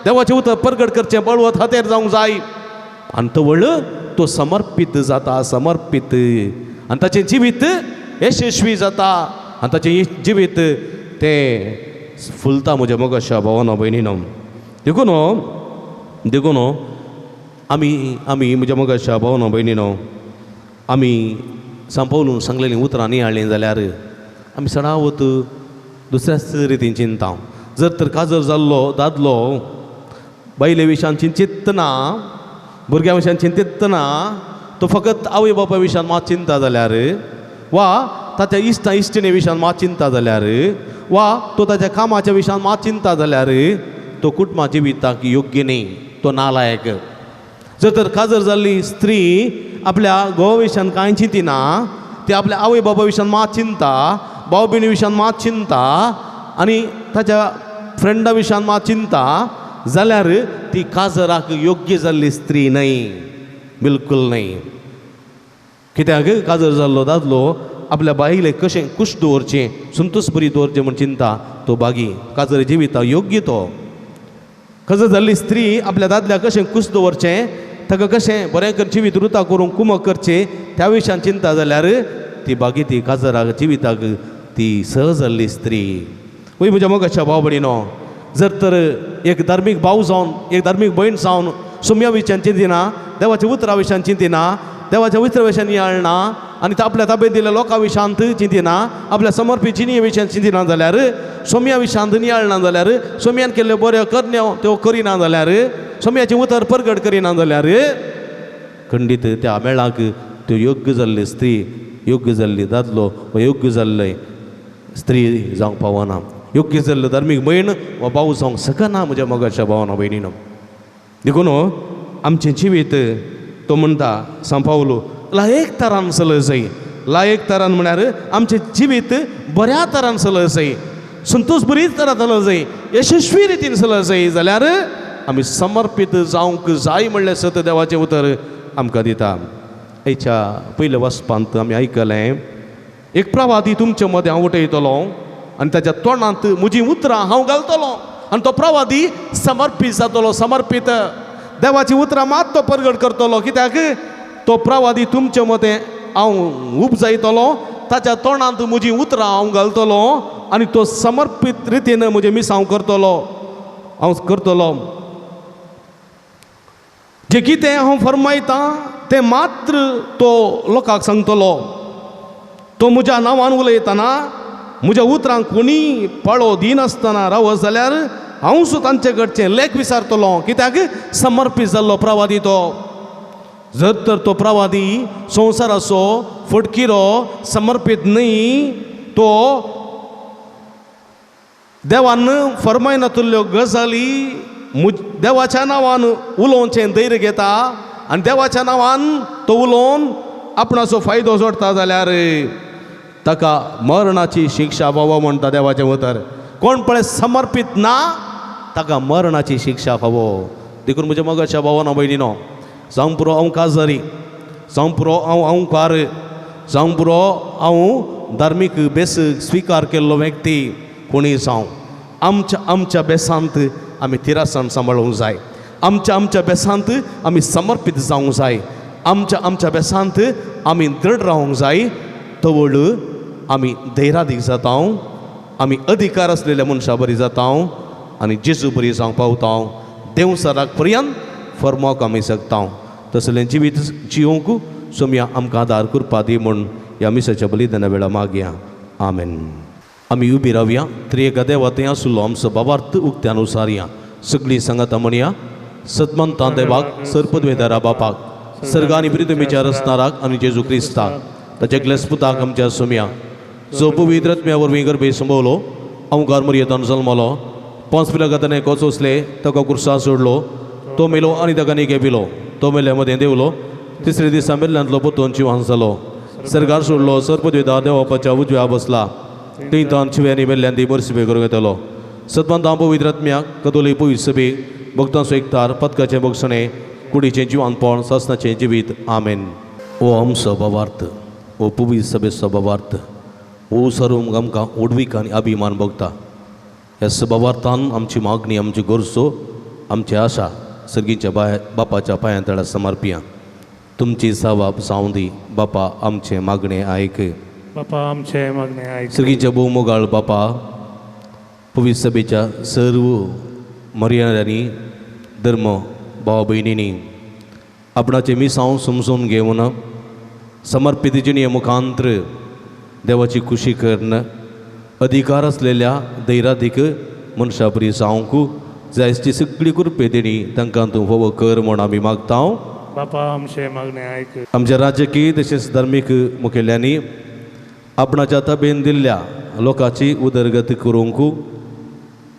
C: देवाचें उतर परगट करचें बळवत हातेर जावंक जाय. आनी तवळ तो समर्पीत जाता, समर्पीत, आनी ताचें जिवीत यशस्वी जाता आनी ताचें जिवीत तें फुलता म्हज्या मोगाच्या भावानो भयणीनो. देखून देखून आमी आमी म्हज्या मोगाच्या भावानो भयणीनो, आमी सांपवलून सांगलेलीं उतरां नियाळ्ळीं जाल्यार आमी सणावत दुसऱ्याच रितीन चिंता. जर तर काजर जाल्लो दादलो बायले विशयान चिंतितना, भुरग्यां विशयान चिंतितना, तो फकत आवय बापाय विशयान मात चिंता जाल्यार, वा ताच्या इश्टा इश्टिणे विशयान मात चिंता जाल्यार, वा तो ताच्या कामाच्या विशयान मात चिंता जाल्यार, तो कुटुंबा जिविताक योग्य न्ही, तो नालायक. जर तर काजर जाल्ली स्त्री आपल्या घोवा विशयान कांय चिंतिना, ती आपल्या आवय बाबा विशयान मात चिंता, भाव भयणी विशयान मात चिंता आनी ताच्या फ्रेंडा विशयान मात चिंता जाल्यार ती काजराक योग्य जाल्ली स्त्री न्हय, बिलकुल न्हय. कित्याक काजर जाल्लो दादलो आपल्या बायलेक कशें खूश दवरचें, संतोश बरी दवरचें म्हूण चिंता तो बागी काजर जिविता योग्य तो. काजर जाल्ली स्त्री आपल्या दादल्याक कशें खूश दवरचें, ताका कशें बरें कर जिवीत रुता करूंक कुमक करचें त्या विशयान चिंता जाल्यार ती बागी ती काजराक जिविताक ती सहज जाल्ली स्त्री. वय म्हज्या मोगाच्या भाव भयणीनो, जर तर एक धार्मीक भाव जावन एक धार्मीक भयण जावन सोम्या विशयान चिंतिना, देवाच्या उतरा विशयान चिंतिना, देवाच्या उतरा विशयान नियाळना आनी आपल्या ताबेत दिल्ल्या लोकां विशयांत चिंतिना, आपल्या समर्पीत जिणये विशयान चिंतिना जाल्यार, सोम्या विशयांत नियाळना जाल्यार, सोम्यान केल्ल्यो बऱ्यो करण्यो त्यो करिना जाल्यार, सोम्याचें उतर परगट करिना जाल्यार खंडीत त्या मेळाक त्यो योग्य जाल्ली स्त्री, योग्य जाल्ली दादलो वा योग्य जाल्ले स्त्री जावंक पावना, योग्य जाल्लो धार्मीक भयण वा भाव जावंक शकना म्हज्या मोगाच्या भावना भयणीनो. देखून आमचें जिवीत तो म्हणटा सांपावलो लायक तरान चलय जाय. लायक तरान म्हळ्यार आमचें जिवीत बऱ्या तरान चलय जाय, संतोश बरी तरा चलय जाय, यशस्वी रितीन चलय जाय जाल्यार आमी समर्पीत जावंक जाय म्हणलें सत देवाचें उतर आमकां दिता. आयच्या पयल्या वाचपांत आमी आयकलें एक प्रवादी तुमचे मदें हांव उठयतलो आनी ताच्या तोंडांत म्हजीं उतरां हांव घालतलो आनी तो प्रवादी समर्पीत जातलो. समर्पीत देवाचीं उतरां मात तो परगट करतलो. कित्याक तो प्रवादी तुमचे मदें हांव उपजायतलो, ताच्या तोंडांत म्हजीं उतरां हांव घालतलो आनी तो समर्पीत रितीन म्हजें मिसांव करतलो, हांव करतलो. जें कितें हांव फरमायतां तें मात्र तो लोकांक सांगतलो. तो म्हज्या नांवान उलयतना म्हज्या उतरांक कोणी पाळो दिनासतना रावत जाल्यार हांव सुद्दां तांचे कडचें लेख विचारतलो. कित्याक समर्पीत जाल्लो प्रवादी तो. जर तर तो प्रवादी संवसाराचो फटकिरो समर्पीत न्हय, तो देवान फरमायनातल्ल्यो गजाली देवाच्या नांवान उलोवचें धैर्य घेता आनी देवाच्या नांवान तो उलोवन आपणाचो फायदो जोडटा जाल्यार ताका मरणाची शिक्षा फावो म्हणटा देवाचें उतर. कोण पळय समर्पीत ना ताका मरणाची शिक्षा फावो. देखून म्हज्या मोगाच्या भावानो भयणीनो, जावं पुरो हांव काजारी, जावं पुरो हांव अंवकार, जावं पुरो हांव धार्मीक बेस स्विकार केल्लो व्यक्ती कोणीय जावं, आमच्या आमच्या बेसांत आमी थिरासाण सांबाळूंक जाय. आमच्या आमच्या बेसांत आमी समर्पीत जावंक जाय. आमच्या आमच्या बेसांत आमी दृढ रावंक जाय. तवळ आमी धैरादीक जाता, आमी अधिकार आसलेल्या मनशा बरी जाता आनी जेजू बरी जावंक पावता. देवसराक पर्यंत फर्माक आमी शकता. तसलें जिवीत जिवंक सोमया आमकां आदार करपा दी म्हूण ह्या मिसाच्या बलिदाना वेळा मागया. आमेन. आमी उबी रावया. त्रिएका देवा थंय आसलो आमचो बाबार्थ उक्त्यान उसारया. सगळीं सांगाता म्हणया सतमंतां देवाक सरपदवेदारा बापाक सर्ग आनी प्रितमीच्या रसनाराक आनी जेजू क्रिस्ताक ताच्या ग्लेसपुताक आमच्या सोमया जो पवित्र आत्म्या वरवीं गर्भे संभवलो, अंवकार मर्येतान जल्मलो, पांच पिलाकाताने कोचोसले, ताका कुर्सा सोडलो, तो मेलो आनी ताका निके पिलो, तो मेल्या मदें देवलो, तिसरे दिसा मेल्ल्यांतलो पोतून जिवान जालो, सरकार सोडलो, सरपदवेदार देवापाच्या उजव्या बसला, थंय तान शिव्यांनी मेल्ल्यान ती मरसिबे करूंक येतलो. सतमंतां पवित्र आत्म्याक कतोली पवित्र सभेक भक्तांचो एकतार पदकाचें भोगसणें कुडीचें जिवानपण सासनाचें जिवीत. आमेन. ओ आमचो बाबार्थ, ओ पवित्र सभेचो बाबार्थ, ओ सर्व आमकां उडवीक आनी अभिमान भोगता. ह्या सबावार्थान आमची मागणी, आमची गरजो, आमची आशा सर्गीच्या बापाच्या पांयां तळा समर्पिया. तुमची सवाब जावं दी बापा, आमचें मागणें आयक.
B: बापा आमचें मागणें आयक.
C: सर्गीच्या भोवमोगाळ बापा, पवित्र सभेच्या सर्व मर्यादांनी धर्म भाव भयणींनी आपणाचें मिसांव समजून घेवन समर्पीत जिणे मुखांत्र देवाची खुशी करून अधिकार आसलेल्या दैरादीक मनशा बरी जावंक जायची सगळी कृपे देणी तांकां तूं फोव कर म्हूण आमी मागता.
B: बापा आमचें मागणें आयक.
C: आमच्या राजकीय तशेंच धार्मीक मुखेल्यांनी आपणाच्या ताबेन दिल्ल्या लोकांची उदरगत करूंक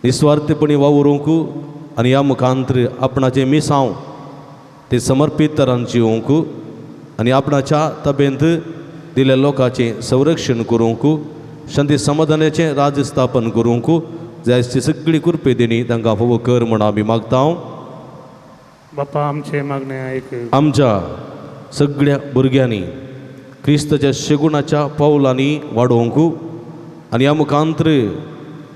C: निस्वार्थपणी वावरूंक आनी ह्या मुखांत्र आपणाचें मिसांव ते समर्पीत तरान जिवंक आनी आपणाच्या ताबेंत दिल्ल्या लोकांचें संरक्षण करूंक शांती समाधानाचें राज्य स्थापन करूंक जायची सगळी कृपे देणी तांकां फोव कर म्हूण आमी मागता.
B: बापा आमचें मागणें आयक.
C: आमच्या सगळ्या भुरग्यांनी क्रिस्ताच्या शेगुणाच्या पावलांनी वाडोवंक आनी ह्या मुखांत्र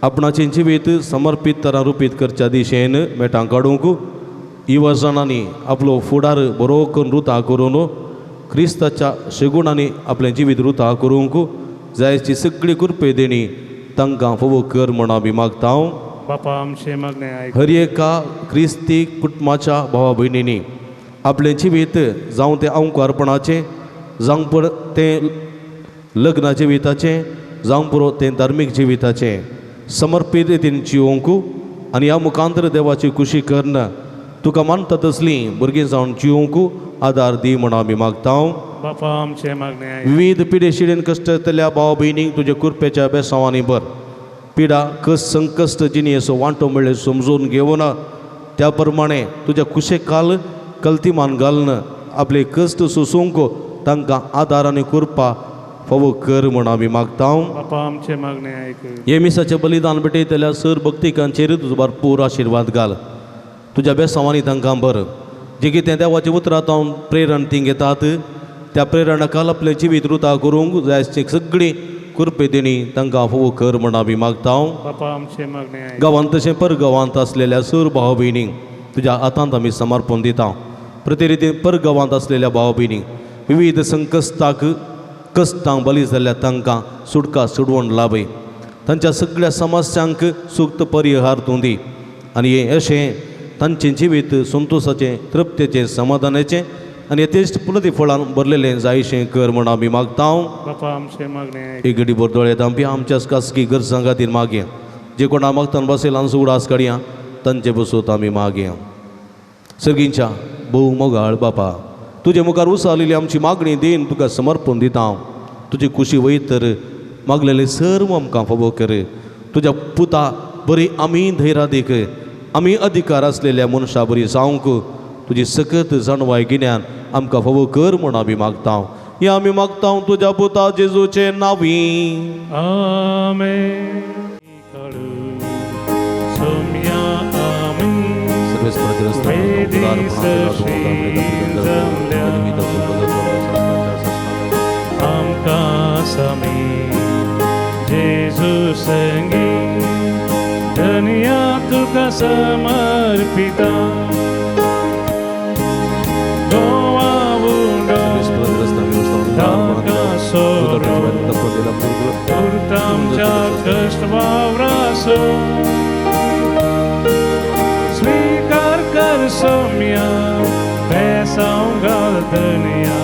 C: आपणाचें जिवीत समर्पीत तरा रुपीत करच्या दिशेन मेटां काडूंक युवा जाणांनी आपलो फुडार बरो करून रुता करून क्रिस्ताच्या शेगुणांनी आपलें जिवीत रुता करूंक जायची सगळी कृपे देणी तांकां फावो कर म्हण आमी मागता.
B: बापा आमचें मागणें आयक.
C: हर एका क्रिस्ती कुटुंबाच्या भावा भयणींनी आपलें जिवीत जावं तें अंकुरपणाचें, जावं पुरो तें लग्न जिविताचें, जावं पुरो तें धार्मीक जिविताचें समर्पीत रितीन जिवोवंक आनी ह्या मुखांतर देवाची खुशी करून तुका मानता तसलीं भुरगीं जावन जिवोवंक आदार दी म्हण आमी मागता.
B: बापा आमचें मागणें आयक.
C: विविध पिडेशिडेन कश्ट जातल्या भाव भयणींक तुज्या कृपेच्या बेसांवांनी भर. पिडा कस संकश्ट जिणेचो वांटो म्हळ्ळें समजून घेवन त्या प्रमाणे तुज्या कुशेकाल कल्तिमान घालून आपले कश्ट सोसूंक तांकां आदार आनी कृपा फावो कर म्हण आमी मागता.
B: बापा आमचें मागणें आयक.
C: हे मिसाचें बलिदान भेटयतल्या सर भक्तिकांचेर तुजो भरपूर आशिर्वाद घाल. तुज्या बेसांवांनी तांकां भर. जे कितें देवाच्या उतरांत प्रेरण ती घेतात त्या प्रेरणा काल आपलें जिवीत रुता करूंक जाय सगळीं कृपे देणी तांकां फावो कर म्हण आमी मागता.
B: बापा आमचें मागणें आयक.
C: गांवांत तशें परगांवांत आसलेल्या सर भाव भयणींक तुज्या हातांत आमी समर्पण दिता. प्रतिरितीन परगांवांत आसलेल्या भाव भयणींक विविध संकश्टाक कश्टांक बली जाल्ल्या तांकां सुटका सुडवण लाभय. तांच्या सगळ्या समस्यांक सुक्त परिहार तूं दी आनी हें अशें तांचें जिवीत संतोशाचें, तृप्तेचें, समाधानाचें आनी यथेश्ट प्रतिफळान भरलेलें जायशें कर म्हण आमी मागता.
B: बापा आमचें मागणें आयक.
C: एक घडी भर दोळे धांपया. आमच्या खासगी गरजां खातीर मागया. जे कोणा मागतान बसयला उडास काडया तांचे बसूत आमी मागया. सर्गींच्या भोव मोगाळ बापा, तुजे मुखार उसालेली आमची मागणी देन तुका समर्पण दिता. तुजी खुशी वयत तर मागलेलें सर्व आमकां फावो कर. तुज्या पुता बरी आमी धैर्यादीक आमी अधिकार आसलेल्या मनशा बरी जावंक तुजी सकत जाणवाय गिन्यान आमकां फावो कर म्हूण आमी मागता. हें आमी मागता तुज्या पुता जेजूचे नांवी.
B: आमेन. आमकां समी जेजू संगी धनया तुका समर्पिता. गोवा उडो ताका सोरो पुरतामच्या कश्ट वावरासो स्वीकार कर सोम्या बेसांव घाल धनया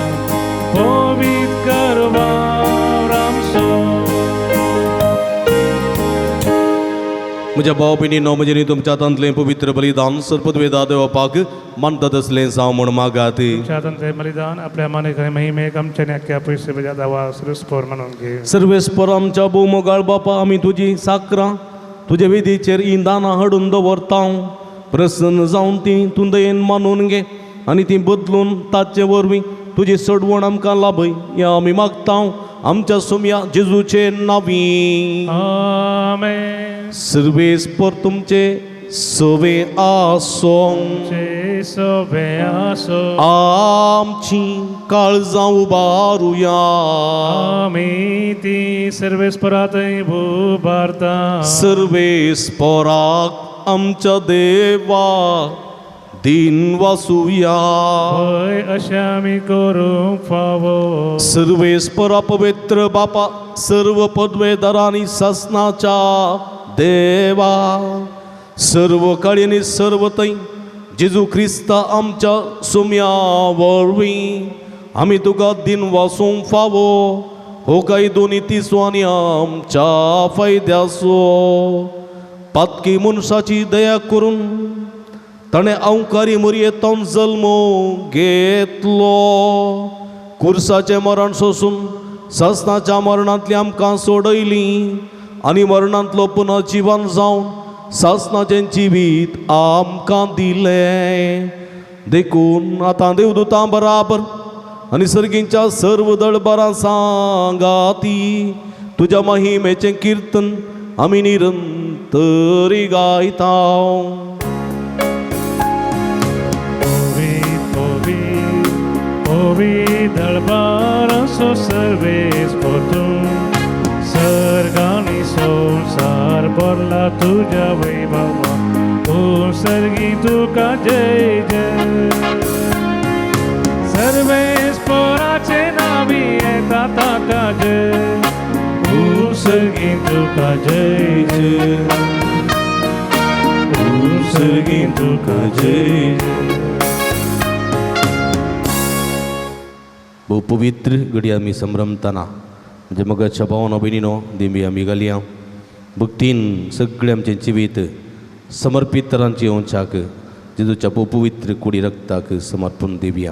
B: पवित कर वावरामसो.
C: म्हज्या भाव भयणीनो, म्हजें तुमच्या हातांतलें पवित्र बलिदान सर्पद्वेदा देवपाक मानतात असलें जावं म्हूण मागात.
B: तुमच्या हातांतलें बलिदान आपल्या मानेक आनी महिमेक आमच्या न्याक्या पयशे म्हज्या दावा सर्वेस्पर म्हणून घे.
C: सर्वेस्पर आमच्या भोव मोगाळ बापा, आमी तुजी साकरां तुजे वेदीचेर इंदानां हाडून दवरता. प्रसन्न जावन ती तूं दयेन मानून घे आनी ती बदलून ताचे वरवीं तुजी सडवण आमकां लाभय. ह्या आमी मागता आमच्या सोम्या जेजूचे नांवी.
B: आमेन.
C: सर्वेस्पर तुमचे सवे आसों.
B: सोबे आसो.
C: आमची काळजां उबारुया.
B: आमी ती सर्वेस्परातय उबारता.
C: सर्वेस्पराक आमच्या देवा दिन वासुया.
B: हय अशें आमी करूंक फावो.
C: सर्वेस्परा पवित्र बापा, सर्व पदवेदारांनी सासनाच्या देवा, सर्व काळी आनी सर्व थंय जेजू क्रिस्ता आमच्या सोम्या वरवीं आमी तुका दिन वासूंक फावो. हो काय दोनी तिसो आनी आमच्या फायद्याचो पातकी मनशाची दया करून ताणें अवकारी मुरयेंत जल्म घेतलो. कुर्साचें मरण सोसून सासनाच्या मरणांतली आमकां सोडयली आनी मरणांतलो पुनर्जिवन जावन सासनाचें जिवीत आमकां दिलें. देखून आतां देवदूतां बराबर आनी सर्गींच्या सर्व दळबरां सांगाती तुज्या महिमेचें किर्तन आमी निरंतरी गायता.
B: पवित्र नवी दळबार असो सर्वेस पोतून सर्गानी संवसार भरला तुज्या वैभवा ओ सर्गी तुका जय जय सर्वेस पोराचे नावी येता ताका जय ओ सर्गी तुका जय जय ओ सर्गी तुका जय जय.
C: भोव पवित्र घडी आमी संभ्रमताना म्हणजे मगाच्या भावानो भयणीनो दिंबी आमी घालया भक्तीन सगळें आमचें जिवीत समर्पीत तरांची येवच्याक जेजूच्या भोव पवित्र कुडी रक्ताक समर्पण दिवया.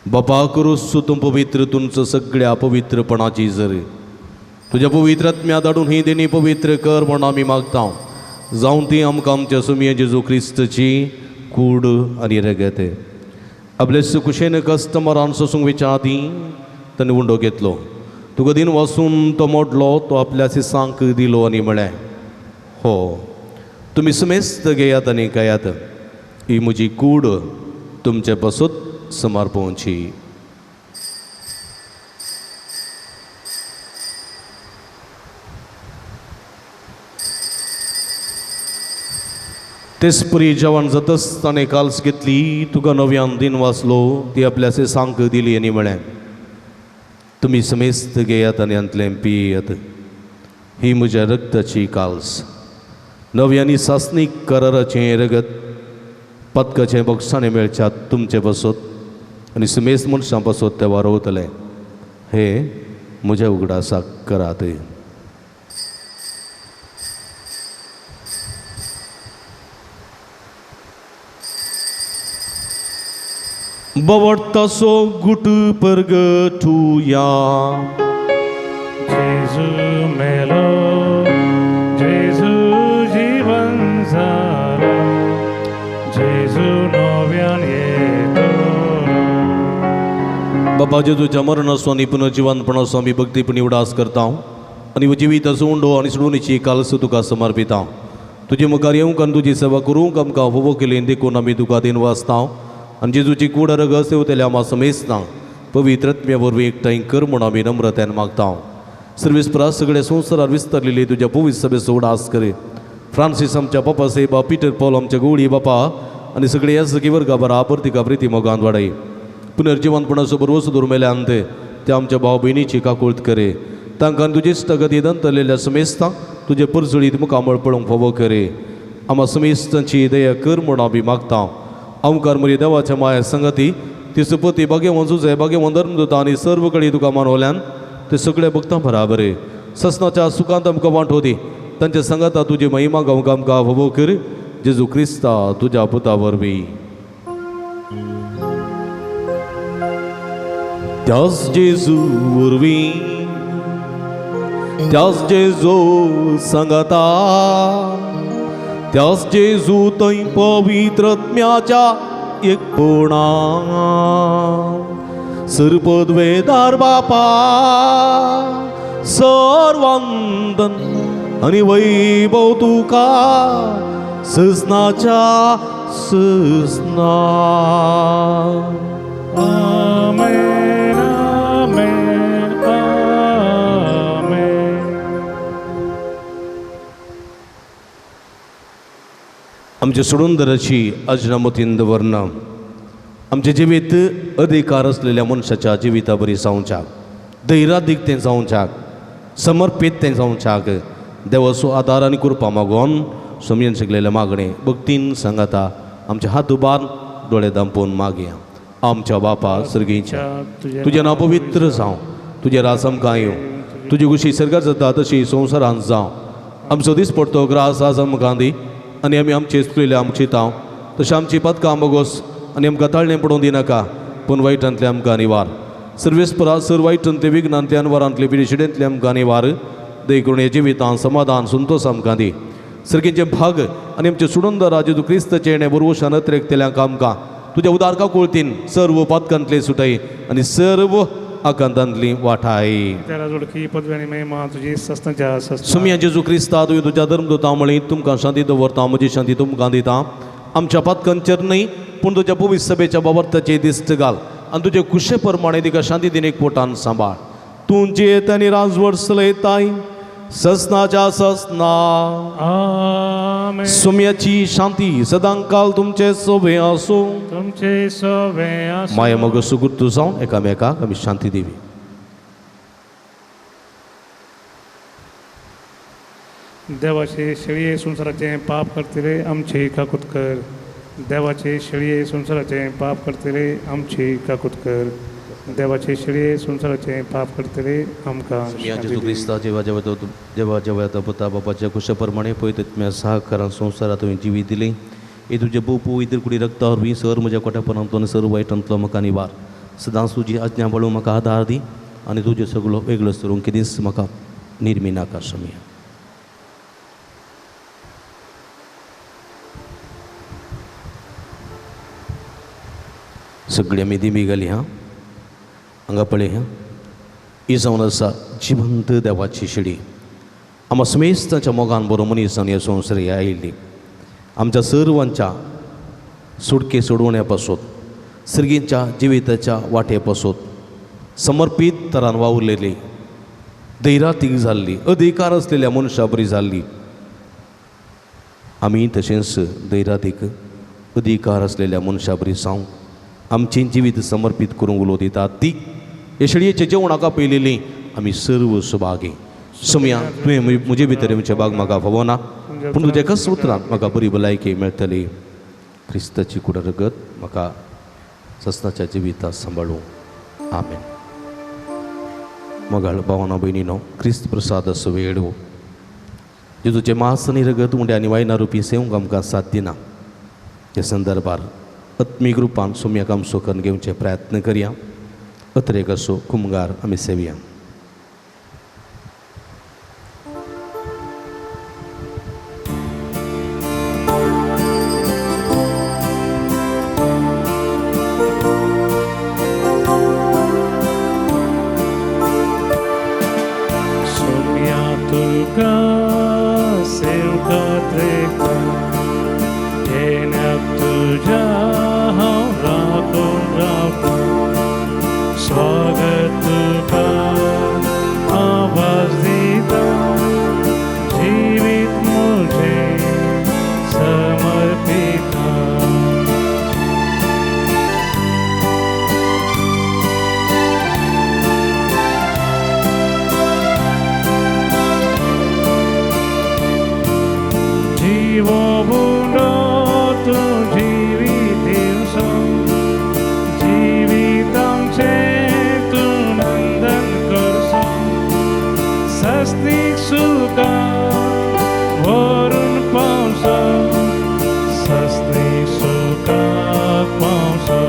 C: बापा करूस तूं पवित्र तुमचो सगळ्या अपवित्रपणाची जर तुज्या पवित्र आत्म्या धाडून ही देणी पवित्र कर म्हूण आमी मागता जावं ती आमकां आमच्या सुमये जेजू क्रिस्तची कूड आनी रगत. आपले सुकुशेन कस्टमरान सोसूंक वेच्या आदीं ताणें उंडो घेतलो तुका दिन वासून तो मोडलो तो आपल्या सिसांक दिलो आनी म्हळें हो तुमी समेस्त घेयात आनी खायात ही म्हजी कूड तुमचे पासत समर्पोवची. तेचपरी जेवण जातच ताणें काल्स घेतली तुका नव्यान दिन वाचलो ती आपल्या सिसांक दिली आनी म्हळें तुमी समेस्त घेयात आनी हांतलें पियेयात ही म्हज्या रक्ताची काल्स नवी आनी सासणीक कराराचें रगत पदकाचें बक्षाणें मेळच्यात तुमचे पासत आनी समेस्त मनशां पासत तें वारवतलें हे म्हज्या उगडासाक करात. बवडतासो गुट परगटुया.
B: जेजू मेलो जेजू जीवन झालो जेजू नव्यान येतो.
C: बाबा जेजूच्या मरणाचो आनी पुनर्जिवनपणाचो आमी भक्तीपणी उडास करता आनी जिविताचो उंडो आनी सोडूनीची कालस तुका समर्पिता. तुजे मुखार येवंक आनी तुजी सेवा करूंक आमकां फावो केली देखून आमी तुका दिन वाचता आनी जेजूची कूड रगत सेवतल्या आमा समेस्तां पवित्र आत्म्या वरवीं एकठांय कर म्हूण आमी नम्रतायेन मागता. सर्वेस्परा सगळ्या संवसारार विस्तारलेली तुज्या पवित्र सभेचो उडास करे. फ्रांसीस आमच्या बापा साहेबा पिटर पॉल आमच्या गवळी बापा आनी सगळे याजकी वर्गा बराबर तिका प्रिती मोगान वाडय. पुनर्जिवनपणाचो बरवस दुर्मेल्यान ते आमच्या भाव भयणीची काकूळत करे. तांकां तुजी स्थगती दंतरलेल्या समेस्तां तुजे परजळीत मुखामळ पळोवंक फावो करे. आमा समेस्तांची दया कर म्हूण आमी मागता. आमकार म्हजी देवाच्या माया संगती ती सुपती भाग्यवान सुजय भाग्यवान धर्मदूता आनी सर्व कडेन तुका मानवल्यान ते सगळे भक्तां बराबर ससनाच्या सुखांत आमकां वांटो दी. तांच्या संगाता तुजी महिमा गावंक आमकां फावो कर जेजू क्रिस्ता तुज्या पुता वरवीं. त्याच जेजू वरवीं त्याच जेजू संगता त्याच जेजू थंय पवित्र आत्म्याच्या एकपणा सरपदवेदार बापा सर्वांदन आनी वैभव तुका सजनाच्या सजना.
B: आमेन आमेन आमेन.
C: आमचे सोडूनदराची अजनामतीन दवरना आमचें जिवीत अधिकार आसलेल्या मनशाच्या जिविता बरी जावच्याक धैर्यादीक तें जावच्याक समर्पीत तें जावच्याक देवाचो आदार आनी कृपा मागोन सोमयेन शिकलेलें मागणें भक्तीन सांगाता आमचे हात उबार दोळे दांपून मागया. आमच्या बापा सर्गीच्या तुजें नांव पवित्र जावं तुजें राज आमकां येवं तुजी खुशी सर्गार जाता तशी संवसारांत जावं. आमचो दीस पडतो ग्रास आज आमकां दी आनी आमी आमचे चुकलेले आमची तांव तशें आमची पदकां बोगोस आनी आमकां ताळणें पडोवंक दिनाका पूण वायटांतले आमकां निवार. सर्वेस्परा सर वायटांतले विघ्नांतले अनवरांतले पिडेशिडेंतले आमकां निवार देखून हे जिवितान समाधान संतोष आमकां दी. सर्गींचे भाग आनी आमचे सुडंदर जेजू क्रिस्तचें येणें बरवशान अत्रेकतल्यांक आमकां तुज्या उदार काकुळतीन सर्व पातकांतले सुटाय आनी सर्व आकांतांतली वाठाय. सुमया जेजू क्रिस्ता तुवें तुज्या धर्मदूता म्हळी तुमकां शांती दवरता म्हजी शांती तुमकां दिता. आमच्या पातकांचेर न्हय पूण तुज्या पवित्र सभेच्या बाबर्ताचे दिश्ट घाल आनी तुजे कुशे प्रमाणे तिका शांती दिनेक पोटान सांबाळ. तूं जियेत आनी राजवट चलयताय ससनाच्या ससना.
B: आमेन.
C: सुम्याची शांती सदांकाल तुमचे सोबे आसूं.
B: तुमचे सोबे आसूं.
C: माया मग सुगुर्तू जावन एकामेकाक आमी शांती दिवी.
B: देवाचे शेळये संवसाराचें पाप करतले आमची काकूत कर. देवाचे शेळये संवसाराचें पाप करतले आमची काकूत कर. देवाचे शेळये संवसाराचें पाप करतले आमकां
C: जेजू क्रिस्ता जेवा जेवा जेवा जेवा पुता बापाच्या कुशा प्रमाणे पळय तुज्या सहकारान संवसारात तुवें जिवीत दिलें. हे तुजे बोपू इतर कुडी रक्ता वरवीं सर म्हज्या कोट्यापणांतलो आनी सर वायटांतलो म्हाका निवार. सदांच तुजी आज्ञा पाळूंक म्हाका आदार दी आनी तुज्यो सगळो वेगळो सरूंक केदींच म्हाका निर्मी नाका सोमया. सगळी आमी दिमी घाली हां हांगा पळय हां ही जावन आसा जिवंत देवाची शिडी. आमकां समेस्तांच्या मोगान बरो मनीस जावन ह्या संवसार आयिल्ली आमच्या सर्वांच्या सुटके सोडवण्या पासत सर्गींच्या जिविताच्या वाटे पासत समर्पीत तरान वावुरलेली धैरातीक जाल्ली अधिकार आसलेल्या मनशा बरी जाल्ली. आमी तशेंच धैरातीक अधिकार आसलेल्या मनशा बरी जावंक आमचें जिवीत समर्पीत करूंक उलो दितात ती हे शेळयेचें जेवणाक आपयलेली आमी सर्व सुभागी. सोमया तुवें म्हजे भितर म्हजें भाग म्हाका फावना पूण तुज्या एकाच उतरान म्हाका बरी भलायकी मेळटली. क्रिस्ताची कुड रगत म्हाका सस्नाच्या जिविता सांबाळूं. आमेन. मोगाळ भावना भयणीनो क्रिस्त प्रसाद असो वेळ जेजूचें मांस आनी रगत उंड्या आनी वायना रुपी सेवंक आमकां साथ दिना. ह्या संदर्भार आत्मीक रुपान सोम्याक आमचो करून घेवचे प्रयत्न करया. अत्रेक असो कुमगार आमी सेवया.
B: सोम्या तुका सेवकात रेखा येण्याक तुज्या हांव राखून रावता. स्वागत तुका आवाज दिता जिवीत म्हजें समर्पिता. जीवो बुंडो तूं जिवीत दिवसो जिवीत आमचें तूं नंदन करसो. सस्तीक सुखा व्हरून पावसो सस्तीक सुखाक पावसो.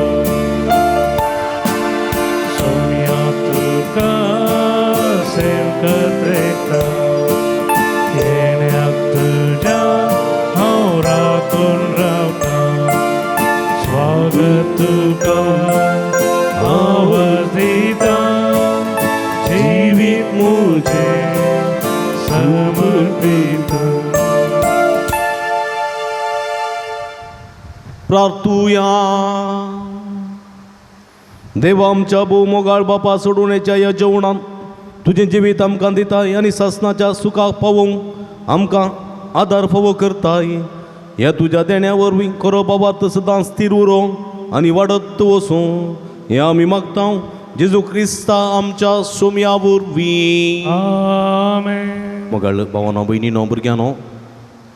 B: सोम्या तुका सेवकत रेखा येण्याक तुज्या हांव राखून रावता. स्वागत तुका आवाज दिता जिवीत म्हजें समर्पिता.
C: प्रार्थुया. देवा आमच्या भोव मोगाळ बापा सोडवण्याच्या ह्या जेवणान तुजें जिवीत आमकां दिताय आनी सासणाच्या सुखाक पावोवंक आमकां आदार फावो करताय. ह्या तुज्या देण्या वरवीं खरो बाबा सदां स्थीर उरो आनी वाडत वसूं हें आमी मागता जेजू क्रिस्ता आमच्या सोम्या वरवीं.
B: आमेन.
C: मोगाळ भावानो भयणीनो भुरग्यांनो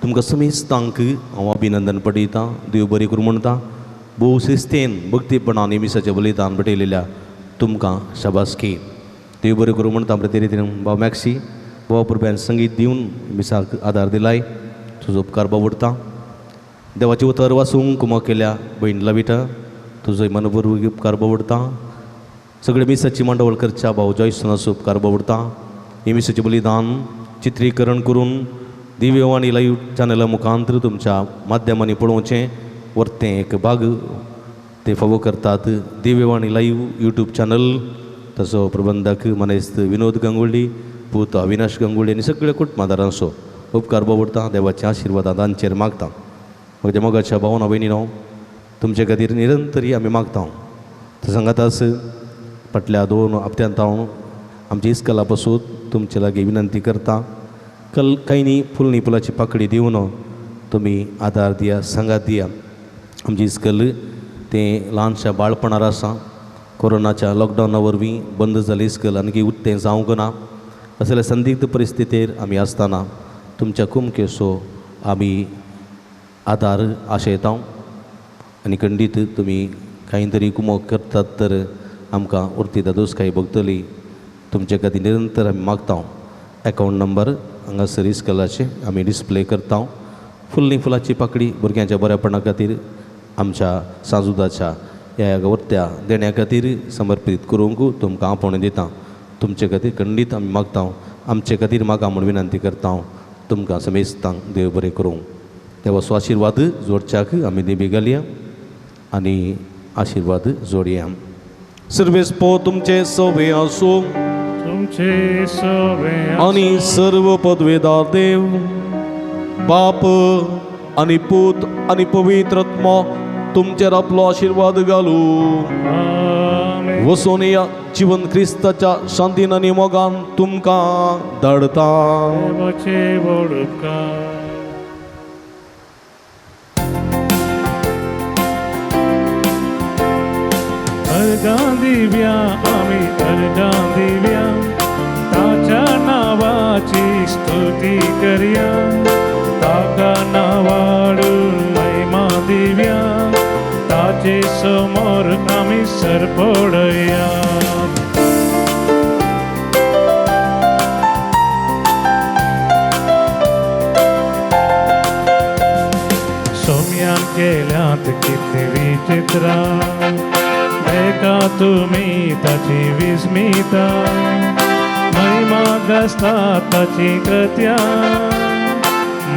C: तुमकां समेस्तांक हांव अभिनंदन पडयतां. देव बरें करूं म्हणटा. भोव शिस्तेन भक्तीपणान मिसाचें बलिदान भेटयलेल्या तुमकां शाबासकी. देव बरें करूं म्हणटा. प्रति रितीन भाव मॅक्सी भाव पुरप्यान संगीत दिवन मिसाक आदार दिलाय तुजो उपकार बावडटा. देवाचें उतर वाचूंक कुमक केल्या भयण लविटा तुजो मनपूर्वक उपकार बावडटा. सगळे मिसाची मांडावळ करच्या भाव जॉयसनाचो उपकार बावडटा. हे मिसाचें बलिदान चित्रीकरण करून दिव्यवाणी लायव्ह चॅनला मुखांतर तुमच्या माध्यमांनी पळोवचें वरतें एक भाग ते फावो करतात. दिव्यवाणी लायव्ह यूट्यूब चॅनल तसो प्रबंधक मनेस्त विनोद गंगुळ्ळी पूत अविनाश गंगुळ्ळी आनी सगळे कुटुंबादारांचो उपकार बावडटा. देवाच्या आशिर्वादां तांचेर मागता. म्हज्या मोगाच्या भावना भयणीनो तुमचे खातीर निरंतरी आमी मागता. सांगाताच फाटल्या 2 हप्त्यांत हांव आमच्या इस्कला पासून तुमचे लागीं विनंती करता, कल कांय फुलनी फुलाची पाकडी दिवन तुमी आदार दिया, सांगात दिया. आमची इस्कल तें ल्हानशा बाळपणार आसा. कोरोनाच्या लॉकडावना वरवीं बंद जालें इस्कल आनी उत्तें जावंक ना. असल्या संदिग्ध परिस्थितीर आमी आसतना तुमच्या कुमकेसो आमी आदार आशयता आनी खंडीत तुमी कांय तरी कुमोक करतात तर आमकां उरती दादोसकाय भोगतली. तुमचे खातीर निरंतर आमी मागता. एकावंट नंबर हांगासर इस्कलाचे आमी डिस्प्ले करता. फुलनी फुलाची पाकडी भुरग्यांच्या बऱ्यापणा खातीर आमच्या सांजुदाच्या ह्या वरत्या देण्या खातीर समर्पीत करूंक तुमकां आपोवणें दिता. तुमचे खातीर खंडीत आमी मागता. आमचे खातीर मागा म्हूण विनंती करता. तुमकां समेस्तांक देव बरें करूं. देवाचो आशिर्वाद जोडच्याक आमी देवी घालया आनी आशिर्वाद जोडया. सर्वेस्पो तुमचे सवे आसूं,
B: तुमचे सवे
C: आनी सर्व पदवेदार देव बाप आनी पूत आनी पवित्र आत्मो तुमचेर आपलो आशिर्वाद घालू. वसोन या जिवन क्रिस्ताच्या शांतीन आनी मोगान तुमकां धाडता.
B: अर्गां दिव्या आमी अर्गां दिव्या, ताच्या नांवाची स्तुती करया, ताका नांवाडून महिमा दिव्या, ताचे समोर आमी सरपडया. सोम्यान केल्यांत कितलीं विचित्रां, एका तुमी ताची विस्मिता, महिमा गाजता ताची कृत्या,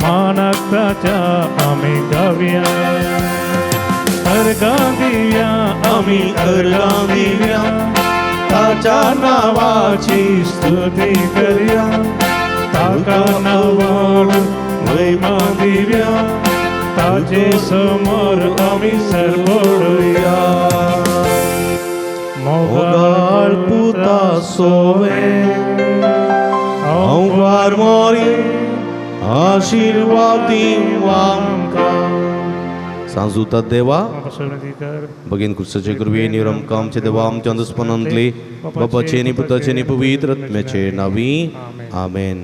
B: मानाक ताच्या आमी गावया. अर्गां दिव्या आमी अर्गां दिव्या, ताच्या नांवाची स्तुती करया, ताका नांवाडून महिमा दिव्या, ताचे समोर आमी सरपडुया.
C: मोगाळ पुता सोवे हांव वारमोरी आशिर्वाद आमकां. सांजुता देवा भगीन क्रिस्ताचे कृपे निरमकां आमचे देवा आमच्या अंतस्पनांतले बापाचे आनी पुताचे आनी पवित्र आत्म्याचे नांवी आमेन.